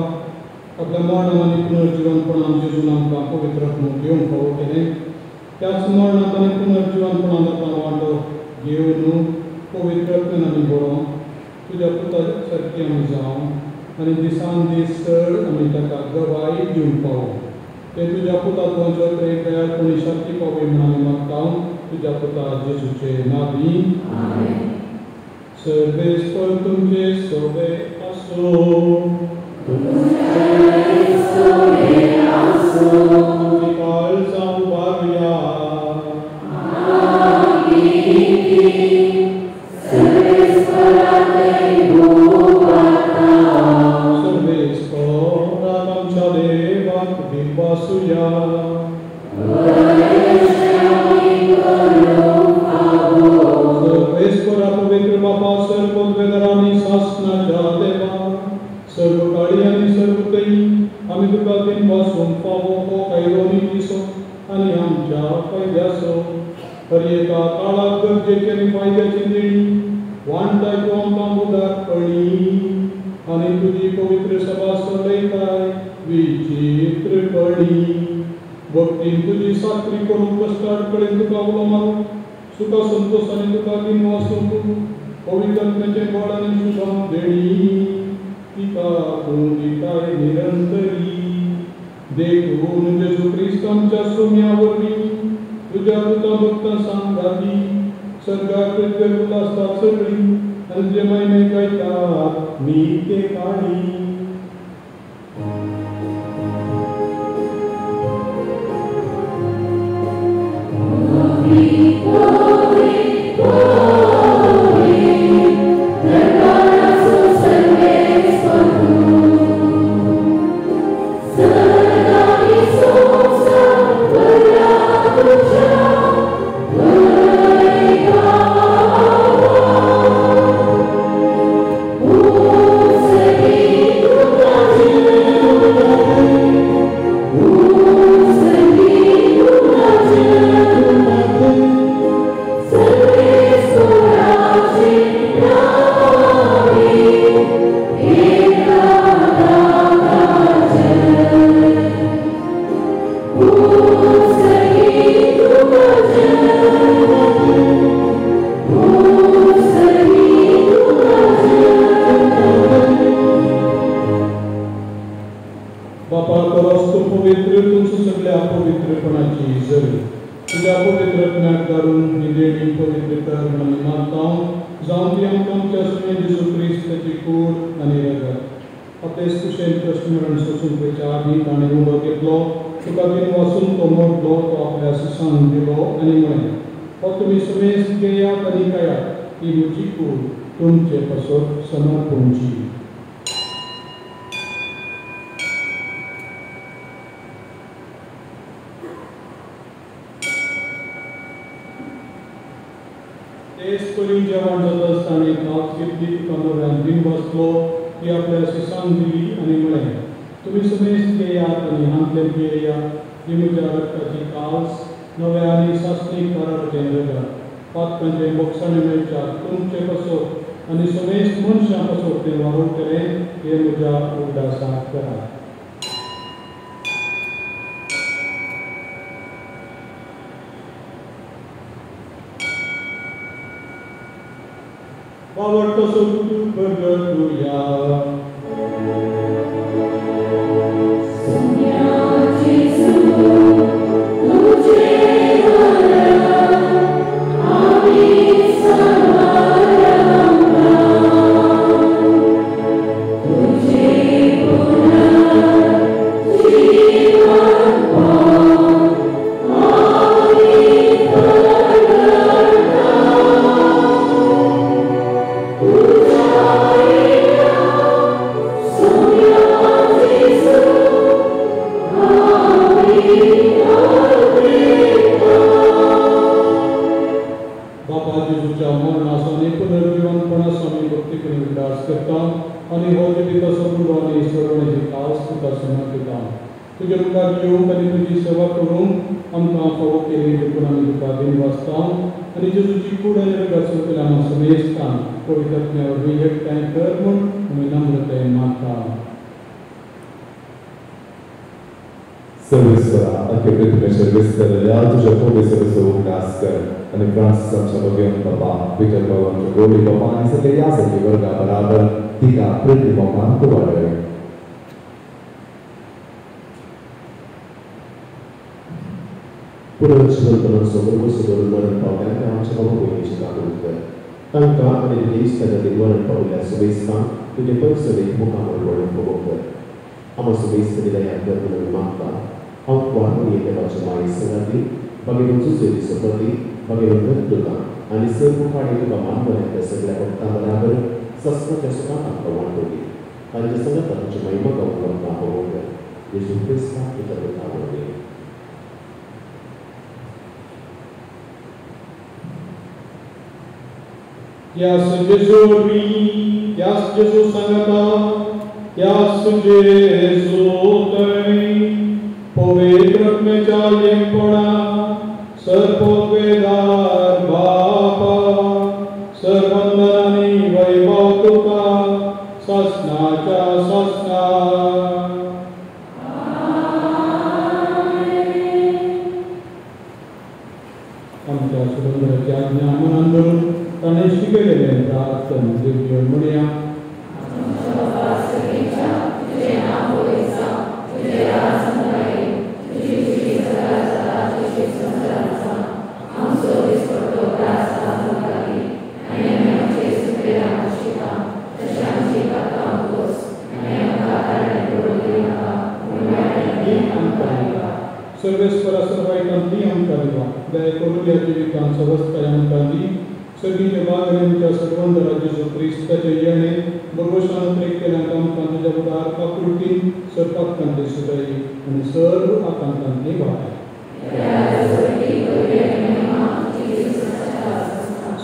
आपल्या मरणान आनी पुनर्जिवनपणान जेजून आमकां पवित्र आत्मो घेवंक फावो केलें, त्याच मरणांत आनी पुनर्जिवनपणान आतां वांटो घेवन पवित्र आत्म्यान आमी बरोवन तुज्या पुता सारकी आमी जावं आनी दिसान दीस चड आमी ताका गवाय दिवंक पावो. ते तुज्या पुता तुज्या प्रेम दयाळपणी शांती पावय म्हूण आमी मागता तुज्या पुता जेजूचे नांवी. सर्वेस्पर तुमचे सोबे आसो. काळजां उबारुया. सर्वेस्पराक आमच्या देवाक दिनवासुया. सर्वेस्परा पवित्र बापा, सर्व वेदरांनी सासनाच्या देवा, सर्व काळी आनी सर्व तई आमी तुका दिनवासूंक फावो हो कायदो नितीचो आनी आमच्या फायद्याचो. हर एका काळाक गरजेची आनी फायद्याची देणी वांटाय तूं आमकां उदारपणी आनी तुजी पवित्र सभा चलयताय विचित्रपणी. भक्तीन तुजी साकरी करून कश्टाड कडेन तुका उलो मारूंक सुखा संतोश आनी तुका दिनवासूंक पवित्र आत्म्याचें बळ आनी शुभम देणी तिका तूं दिताय निरंतरी. देखून जेजू क्रिस्त आमच्या सोम्या वरवीं तुज्या तुका भक्तां सांगाती सर्गाक पृथ्वेर उल्हासतात सगळीं आनी तुजे महिमे गायतात नित्य काळी. बापा, तोच तूं पवित्र, तुमचो सगळ्या पवित्रपणाची जर तुज्या पवित्र आत्म्याक धाडून ही देणी पवित्र कर म्हूण आमी मागता. जावं ती आमकां आमच्या सुणे जेजू क्रिस्ताची कूड आनी रगत. आपले कुशेन कश्ट सोसूंक वयच्या आदीं ताणें उडो घेतलो, तुका दिनवासून तो मोडलो, तो आपल्या सुसांक दिलो आनी म्हळें, हो तुमी समेस्त घेयात आनी खायात, ही म्हजी कूड तुमचे पासत समर्पणची. तेच परी जेवण जाता आसतना काप घेतली, तुका नव्यान दिनवासलो, ती आपल्या सुसांक दिली आनी म्हळें, तुमी समेस्त घेयात आनी हांतलें पियेयात, ही म्हज्या रक्ताची काल्स नव्या आनी सासणीक कराराचें रगत. पातकांचें बोगसाणें मेळच्या तुमचे पासत आनी समेस्त मनशां पासत तें वावुरतलें, हें म्हज्या उगडासाक करात. बावडतो सोदू बरगतुया. तुज्या मुखार येवंक आनी तुजी सेवा करूंक आमकां फावो केली देखून आमी तुका दिनवासता आनी जेजूची कूड आनी रगत सोंपयल्या आमकां समेस्तान पवित्र आत्म्या वरवीं एकठांय कर म्हूण आमी नम्रतायेन मागता. सर्वेस्परा अख्खे पृथ्वीचेर विस्तारल्या तुज्या पवित्र उगडास कर आनी फ्रांसीस आमच्या भगवंत बाबा, पिटर बाबा आमच्या गोडी बाबा आनी सगळे याजकी वर्गा बराबर तिका पृथ्वी मोगान तूं वाडय. पुरोहित शिवरतनांचो भरवंसो करून मरण पावल्या त्या आमच्या बाबा भयणीची काकूट कर. तांकां आनी तुजे इश्टा खातीर मरण पावल्या सुबेस्तांक तुजे परिसरेक मुखामळ वळून खबर कर. आमकां सुबेस्त दया कर म्हणून आमी मागता. हांव वाडून देवाचे माये संगाती बागेलो जुजेली सोपती बागेलो धर्तुता आनी सर्व मुखाडे तुका मानवल्या त्या सगळ्या भक्तां बराबर सस्नाच्या सुखांत आमकां वांटो दी. तांच्या संगाता तुजी महिमा गावूंक आमकां खबर कर. जेजू क्रिस्ता तुज्या पुता वरवीं. त्यास जेजू वरवीं, त्यास जेजू सांगता, त्यास जेजू थंय पवित्र आत्म्याच्या एकपणा सर्वोत्वेदार बापा सर्वंदन आनी वैभव तुका सासणाच्या सासणा. आमच्या सुरंदराची आज्ञा मनान धरून ताणें शिकयलेलें प्रार्थन देव म्हणया. सर्वेस्परा सर्वायकांतली आमकां दिवा दया करून ह्या जिवितांत सवस्तकाय आमकां दी. सर्गीच्या बागऱ्यांच्या सर्वंदरा जेजू क्रिस्ताचे येणे भरवशान प्रेक केल्यान आमकां तुज्या उदार काकुळटीन सर्पाकांतली सुटाई आनी सर्व आकांतांतली वाटाय.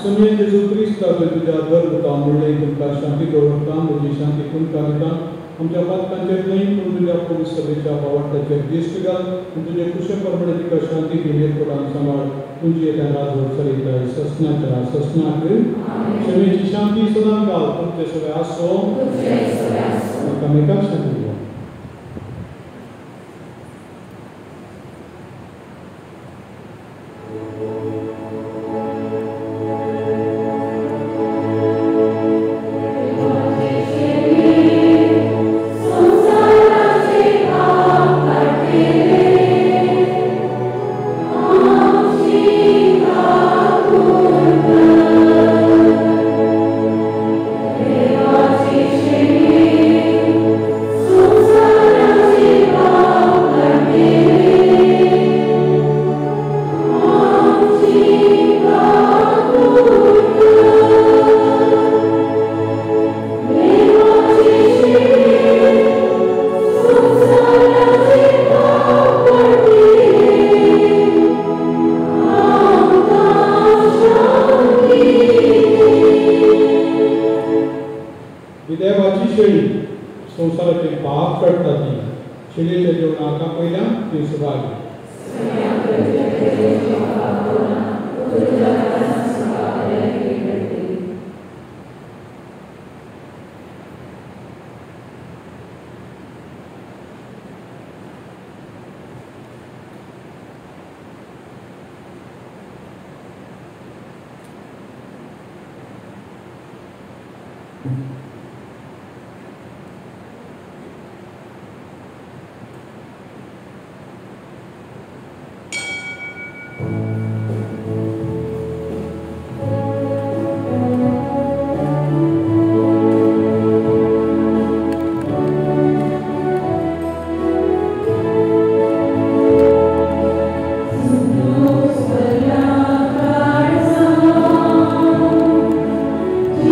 सुनये जेजू क्रिस्ता तुज्या धर्मता म्हणलें तुमकां शांती दवरता, म्हजी शांती तुमकां दिता. आमच्या पातकांचेर न्हय पूण तुज्या पवित्र सभेच्या भावार्थाचेर दिश्ट घाल आनी तुजे कुशे प्रमाणे तिका शांती दी एकपटान सांबाळ. तुमची येत्या राजवट चलयताय ससनाच्या ससनाक. क्षमेची शांती सदां घाल. तुमचे सगळे आसो एकामेकाक शांती दिया.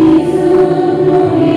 Jesus.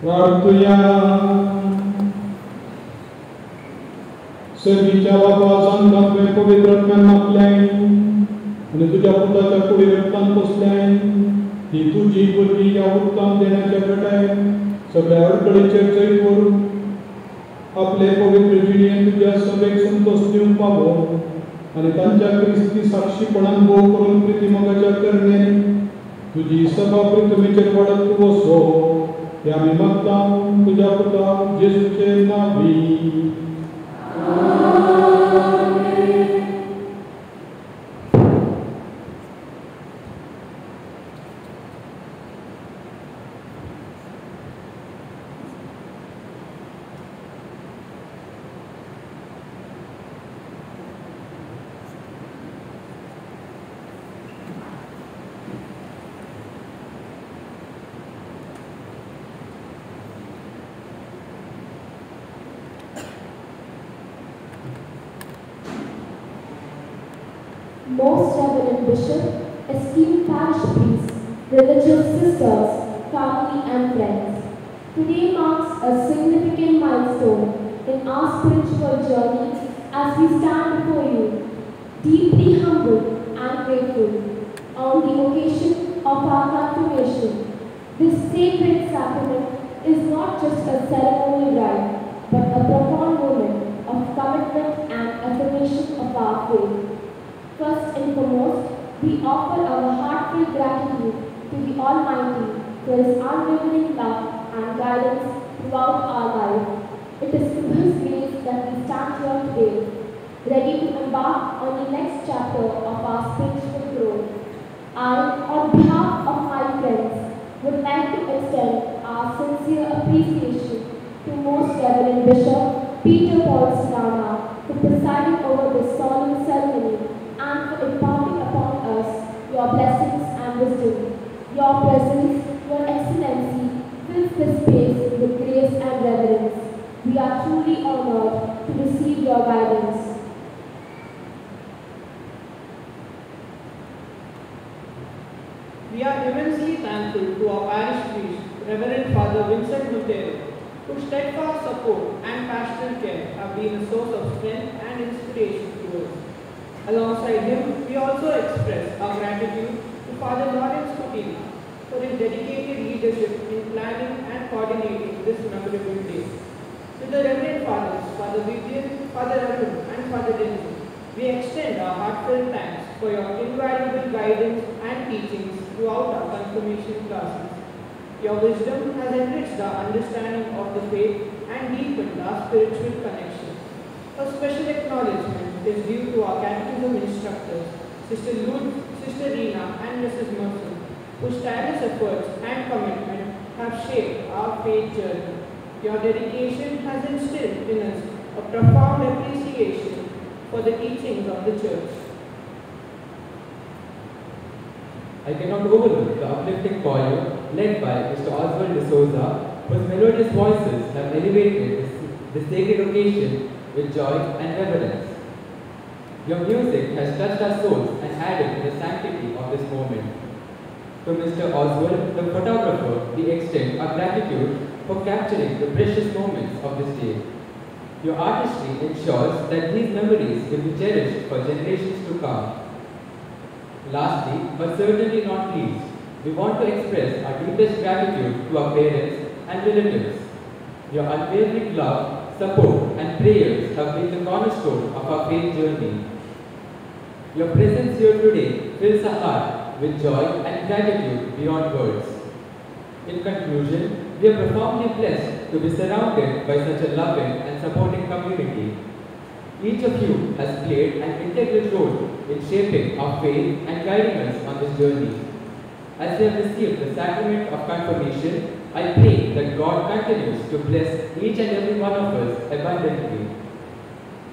प्रार्थुया सर्गीच्या बाबा सांगता तुवें पवित्र आत्म्यान मागलें आनी तुज्या पुताच्या कुडी रक्तान पोसलें ती तुजी भुरगीं ह्या उत्तम देण्याच्या घटायन सगळ्या अडकळीचेर जैत व्हरून आपले पवित्र जिणेन तुज्या सभेक संतोश दिवंक पावो आनी तांच्या क्रिस्ती साक्षीपणान भोव करून प्रितीमोगाच्या करण्यांनी तुजी सभा प्रितमेचेर वाडत वसो हे आमी मागता तुज्या पुता जेजूचे नांवी. Most Reverend Bishop, esteemed parish priests, religious sisters, family and friends. Today marks a significant milestone in our spiritual journey as we stand before you, deeply humbled and grateful on the occasion of our confirmation. This sacred sacrament is not just a ceremonial rite, but a profound moment of commitment and affirmation of our faith. First and foremost, we offer our heartfelt gratitude to the Almighty for His unwavering love and guidance throughout our life. It is through His grace that we stand here today, ready to embark on the next chapter of our spiritual growth. I, on behalf of my friends, would like to extend our sincere appreciation to Most Reverend Bishop Peter Paul Saldanha for presiding over this solemn ceremony and for imparting upon us your blessings and wisdom. Your presence, Your Excellency, fills this space with grace and reverence. We are truly honored to receive your guidance. We are immensely thankful to our parish priest, Reverend Father Vincent Monteiro, whose steadfast support and pastoral care have been a source of strength and inspiration to us. Alongside him, we also express our gratitude to Father Lawrence Coutinho for his dedicated leadership in planning and coordinating this memorable day. To the Reverend Fathers, Father Vivian, Father Arun, and Father Denzel, we extend our heartfelt thanks for your invaluable guidance and teachings throughout our confirmation classes. Your wisdom has enriched our understanding of the faith and deepened our spiritual connection. A special acknowledgement is due to our catechism instructors, Sister Luz, Sister Rina, and Mrs. Mercer, whose tireless efforts and commitment have shaped our faith journey. Your dedication has instilled in us a profound appreciation for the teachings of the Church. I cannot overlook the uplifting choir led by Mr. Oswald de Souza, whose melodious voices have elevated this sacred occasion with joy and reverence. Your music has touched our souls and added to the sanctity of this moment. To Mr. Oswald, the photographer, we extend our gratitude for capturing the precious moments of this day. Your artistry ensures that these memories will be cherished for generations to come. Lastly, but certainly not least, we want to express our deepest gratitude to our parents and relatives. Your unwavering love, support, and prayers have been the cornerstone of our faith journey. Your presence here today fills our heart with joy and gratitude beyond words. In conclusion, we are profoundly blessed to be surrounded by such a loving and supporting community. Each of you has played an integral role in shaping our faith and guiding us on this journey. As we have received the sacrament of confirmation, I pray that God continues to bless each and every one of us abundantly.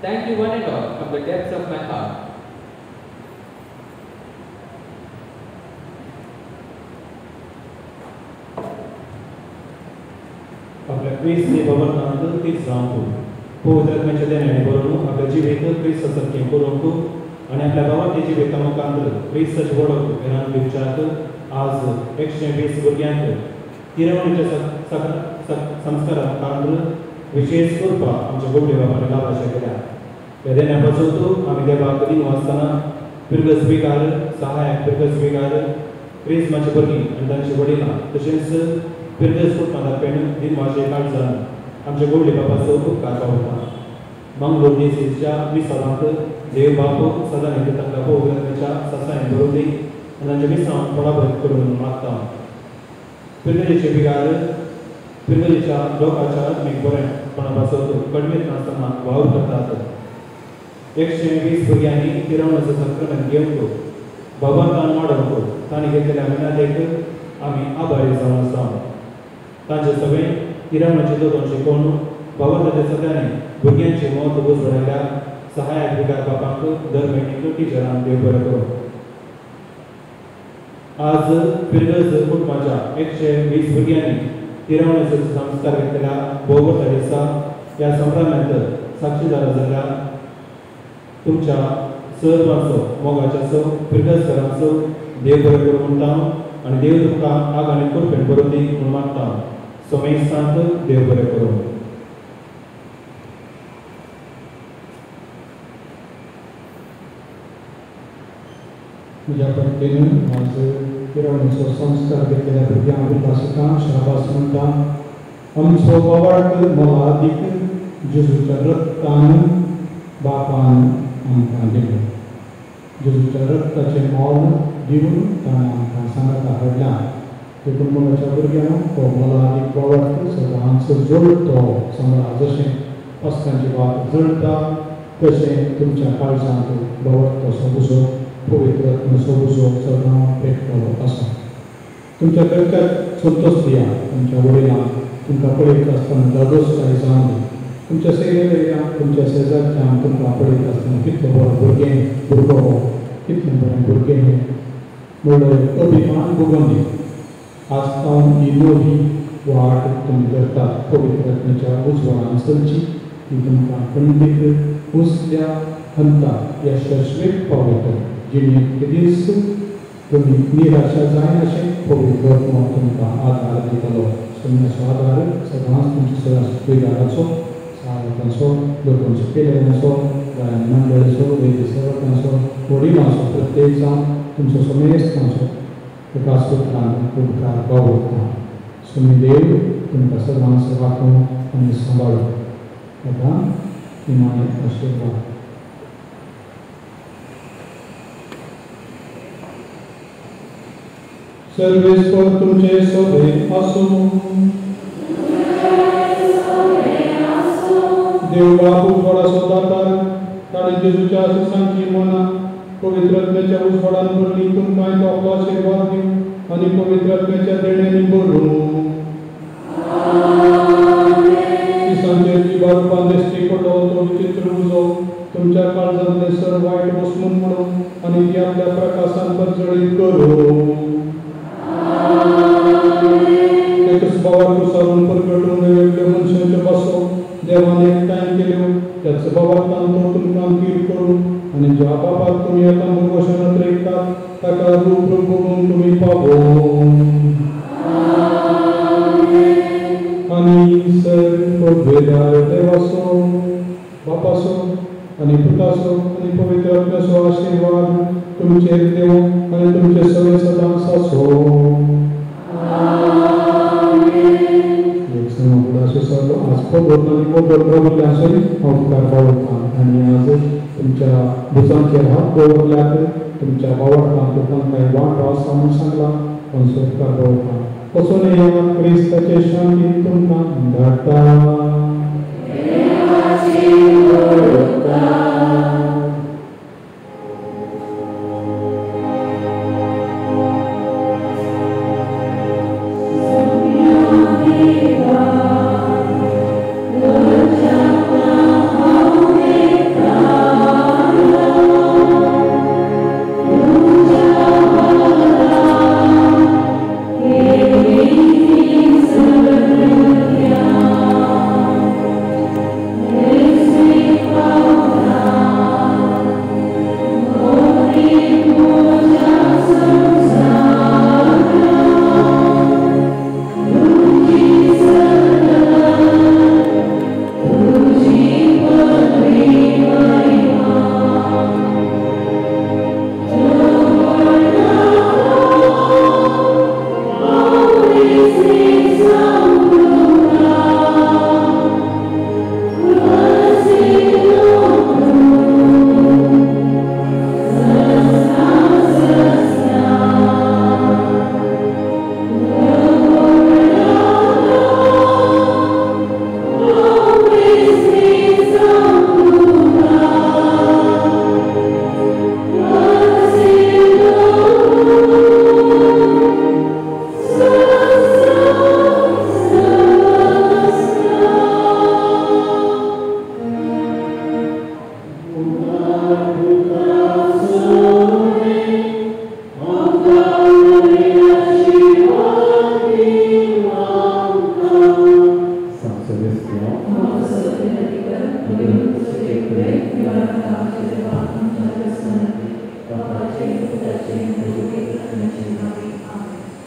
Thank you one and all from the depths of my heart. आपल्या क्रिस्ती भवनांत तीच जावंक पवित्र आत्म्याच्या देण्याने बरोवन आपल्या जिवीत क्रिस्त सारकें करूंक आनी आपल्या भावाच्या जिविता मुखांत क्रिस्ताची वळख घरांत दिवच्याक आज 120 भुरग्यांक तिरवणीच्या संस्कारा मुखांत विशेष कृपा आमच्या गोवडे बाबांनी लाभाशें केल्या. ह्या देण्या पासून आमी देवाक दिन वाचतना पिरगस विगार, सहायक पिरगस विगार, क्रिस्माची भुरगीं आनी तांची वडिलां तशेंच पिरगस कुटुंबांत पेण दिनवाशे काळजान आमच्या गोवडे बाबाचो उपकार पावता. मंगलोर देसीच्या मिसावांत देव बापू सदां तांकां पवित्र सासायन बरोवन दी आनी तांचे मिसांव बराबर करून मागता. पिरगजेचे बिगार पिरगजेच्या लोकांच्या आत्मीक बरेपणा पासत कडमेत नासतना वावर करतात. 120 भुरग्यांनी तिरवणाचो संक्रमण घेवंक भगवंतान वाडोवंक तांणी घेतलेल्या मिनातेक आमी आभारी जावन आसा. तांचे सगळें तिरवणाचे दोतोन शिकोवन भगवंताच्या सगळ्यांनी भुरग्यांचे म्हत्व उजवाडायल्या सहायक विकार बापांक दर म्हयन्याक टिचरांक देव बरो करूं. आज पिरगज कुटुंबाच्या 120 भुरग्यांनी तिरवणाचो संस्कार घेतलेल्या भोव दिसा ह्या संभ्रमांत साक्षीदार जाल्ल्या तुमच्या सर्वांचो मोगाच्या सो फिरगसकरांचो देव बरें करूं म्हणटा आनी देव तुमकां आग आनी कृपेन बरोवन दी म्हूण मागता. सोमेस्तांत देव बरें करूं. म्हज्या पद्दतीन आज पिरावणीचो संस्कार घेतलेल्या भुरग्यांक विकासकां शाबास म्हणटा. आमचो वावड मोलादीक जेजूच्या रक्तान बापान आमकां दिलो. जेजूच्या रक्ताचें मोल दिवन ताणें आमकां सांगाता हाडला. देखून मोलाच्या भुरग्यांक हो मोलादीक वावड सदांच जळतो सांगला. जशें पस्तांची वात जळटा तशें तुमच्या काळजांत बावडतो सोबुजो पवित्र आत्म्याचो उजो सदां पेटलो आसा. तुमच्या घरच्याक संतोष दिया. तुमच्या वडिलांक तुमकां पळयत आसतना धादोसकाय जावन दी. तुमच्या शेजाऱ्यांक तुमच्या शेजारच्यांक तुमकां पळयत आसतना कितलो बरो भुरगें भुरगो हो, कितलें बरें भुरगें हें म्हणलो अभिमान भोगोवन दी. आज तावन ही नवी वाट तुमी धरतात पवित्र आत्म्याच्या उजवाडान चलची ती तुमकां खंडीत उजल्या हंता यशस्वीक पावयतली. जिणेंत दीस तुमी निराशा जायनाशें पवित्र आत्मो तुमकां आदार दितलो. सोम्याचो आदार सदांच तुमच्या सदांच पिदाराचो सहायकांचो लोकांचो केल्यांचो गायन मंडळाचो वेदी सेवकांचो वडिलांचो प्रत्येक जावन तुमचो समेस्तांचो एका सुत्रान उपकार पावता. सोमी देव तुमकां सदांच राखूं आनी सांबाळूं. आतां निमाणें आशिर्वाद. सर्वेस्पर तुमचे सोबे आसूं. देव बाप उजवाडाचो दातार ताणें जेजूच्या आशिसांची मनां पवित्र आत्म्याच्या उजवाडान भरली. तुमकां तो आपलो आशिर्वाद दिवं आनी पवित्र आत्म्याच्या देण्यांनी भरूं. दिसांचेर जिवा रुपान दिश्टी पडलो तो विचित्र उजो तुमच्या काळजांतले सर्व वायट वसमून म्हणून आनी ती आपल्या प्रकाशान परजळीत करूं. एकच बाबाक सारून परगटून वेगवेगळ्या मनशांच्यो भासो देवान एकठांय केल्यो. त्याच बाबाक तो तुमकां थीर करूं आनी ज्या बाबाक तुमी आतां भरवशान रेखतात ताका रूप रूप बघून तुमी पावो. आनी सर्व देवाचो बापाचो आनी पुताचो आनी पवित्र आत्म्याचो आशिर्वाद तुमचेर देव आनी तुमचे सगळे सदांच आसो. आज पदवर आनी पदवर राविल्ल्याचोय हांव उपकार पावता आनी आज तुमच्या भुजांचेर हात दवरल्यात तुमच्या बावडटांत तांकां वांटो आसा म्हूण सांगला तांचो उपकार पावता. वचून ह्या क्रिस्ताचे शांतीन तुमकां धाडटा.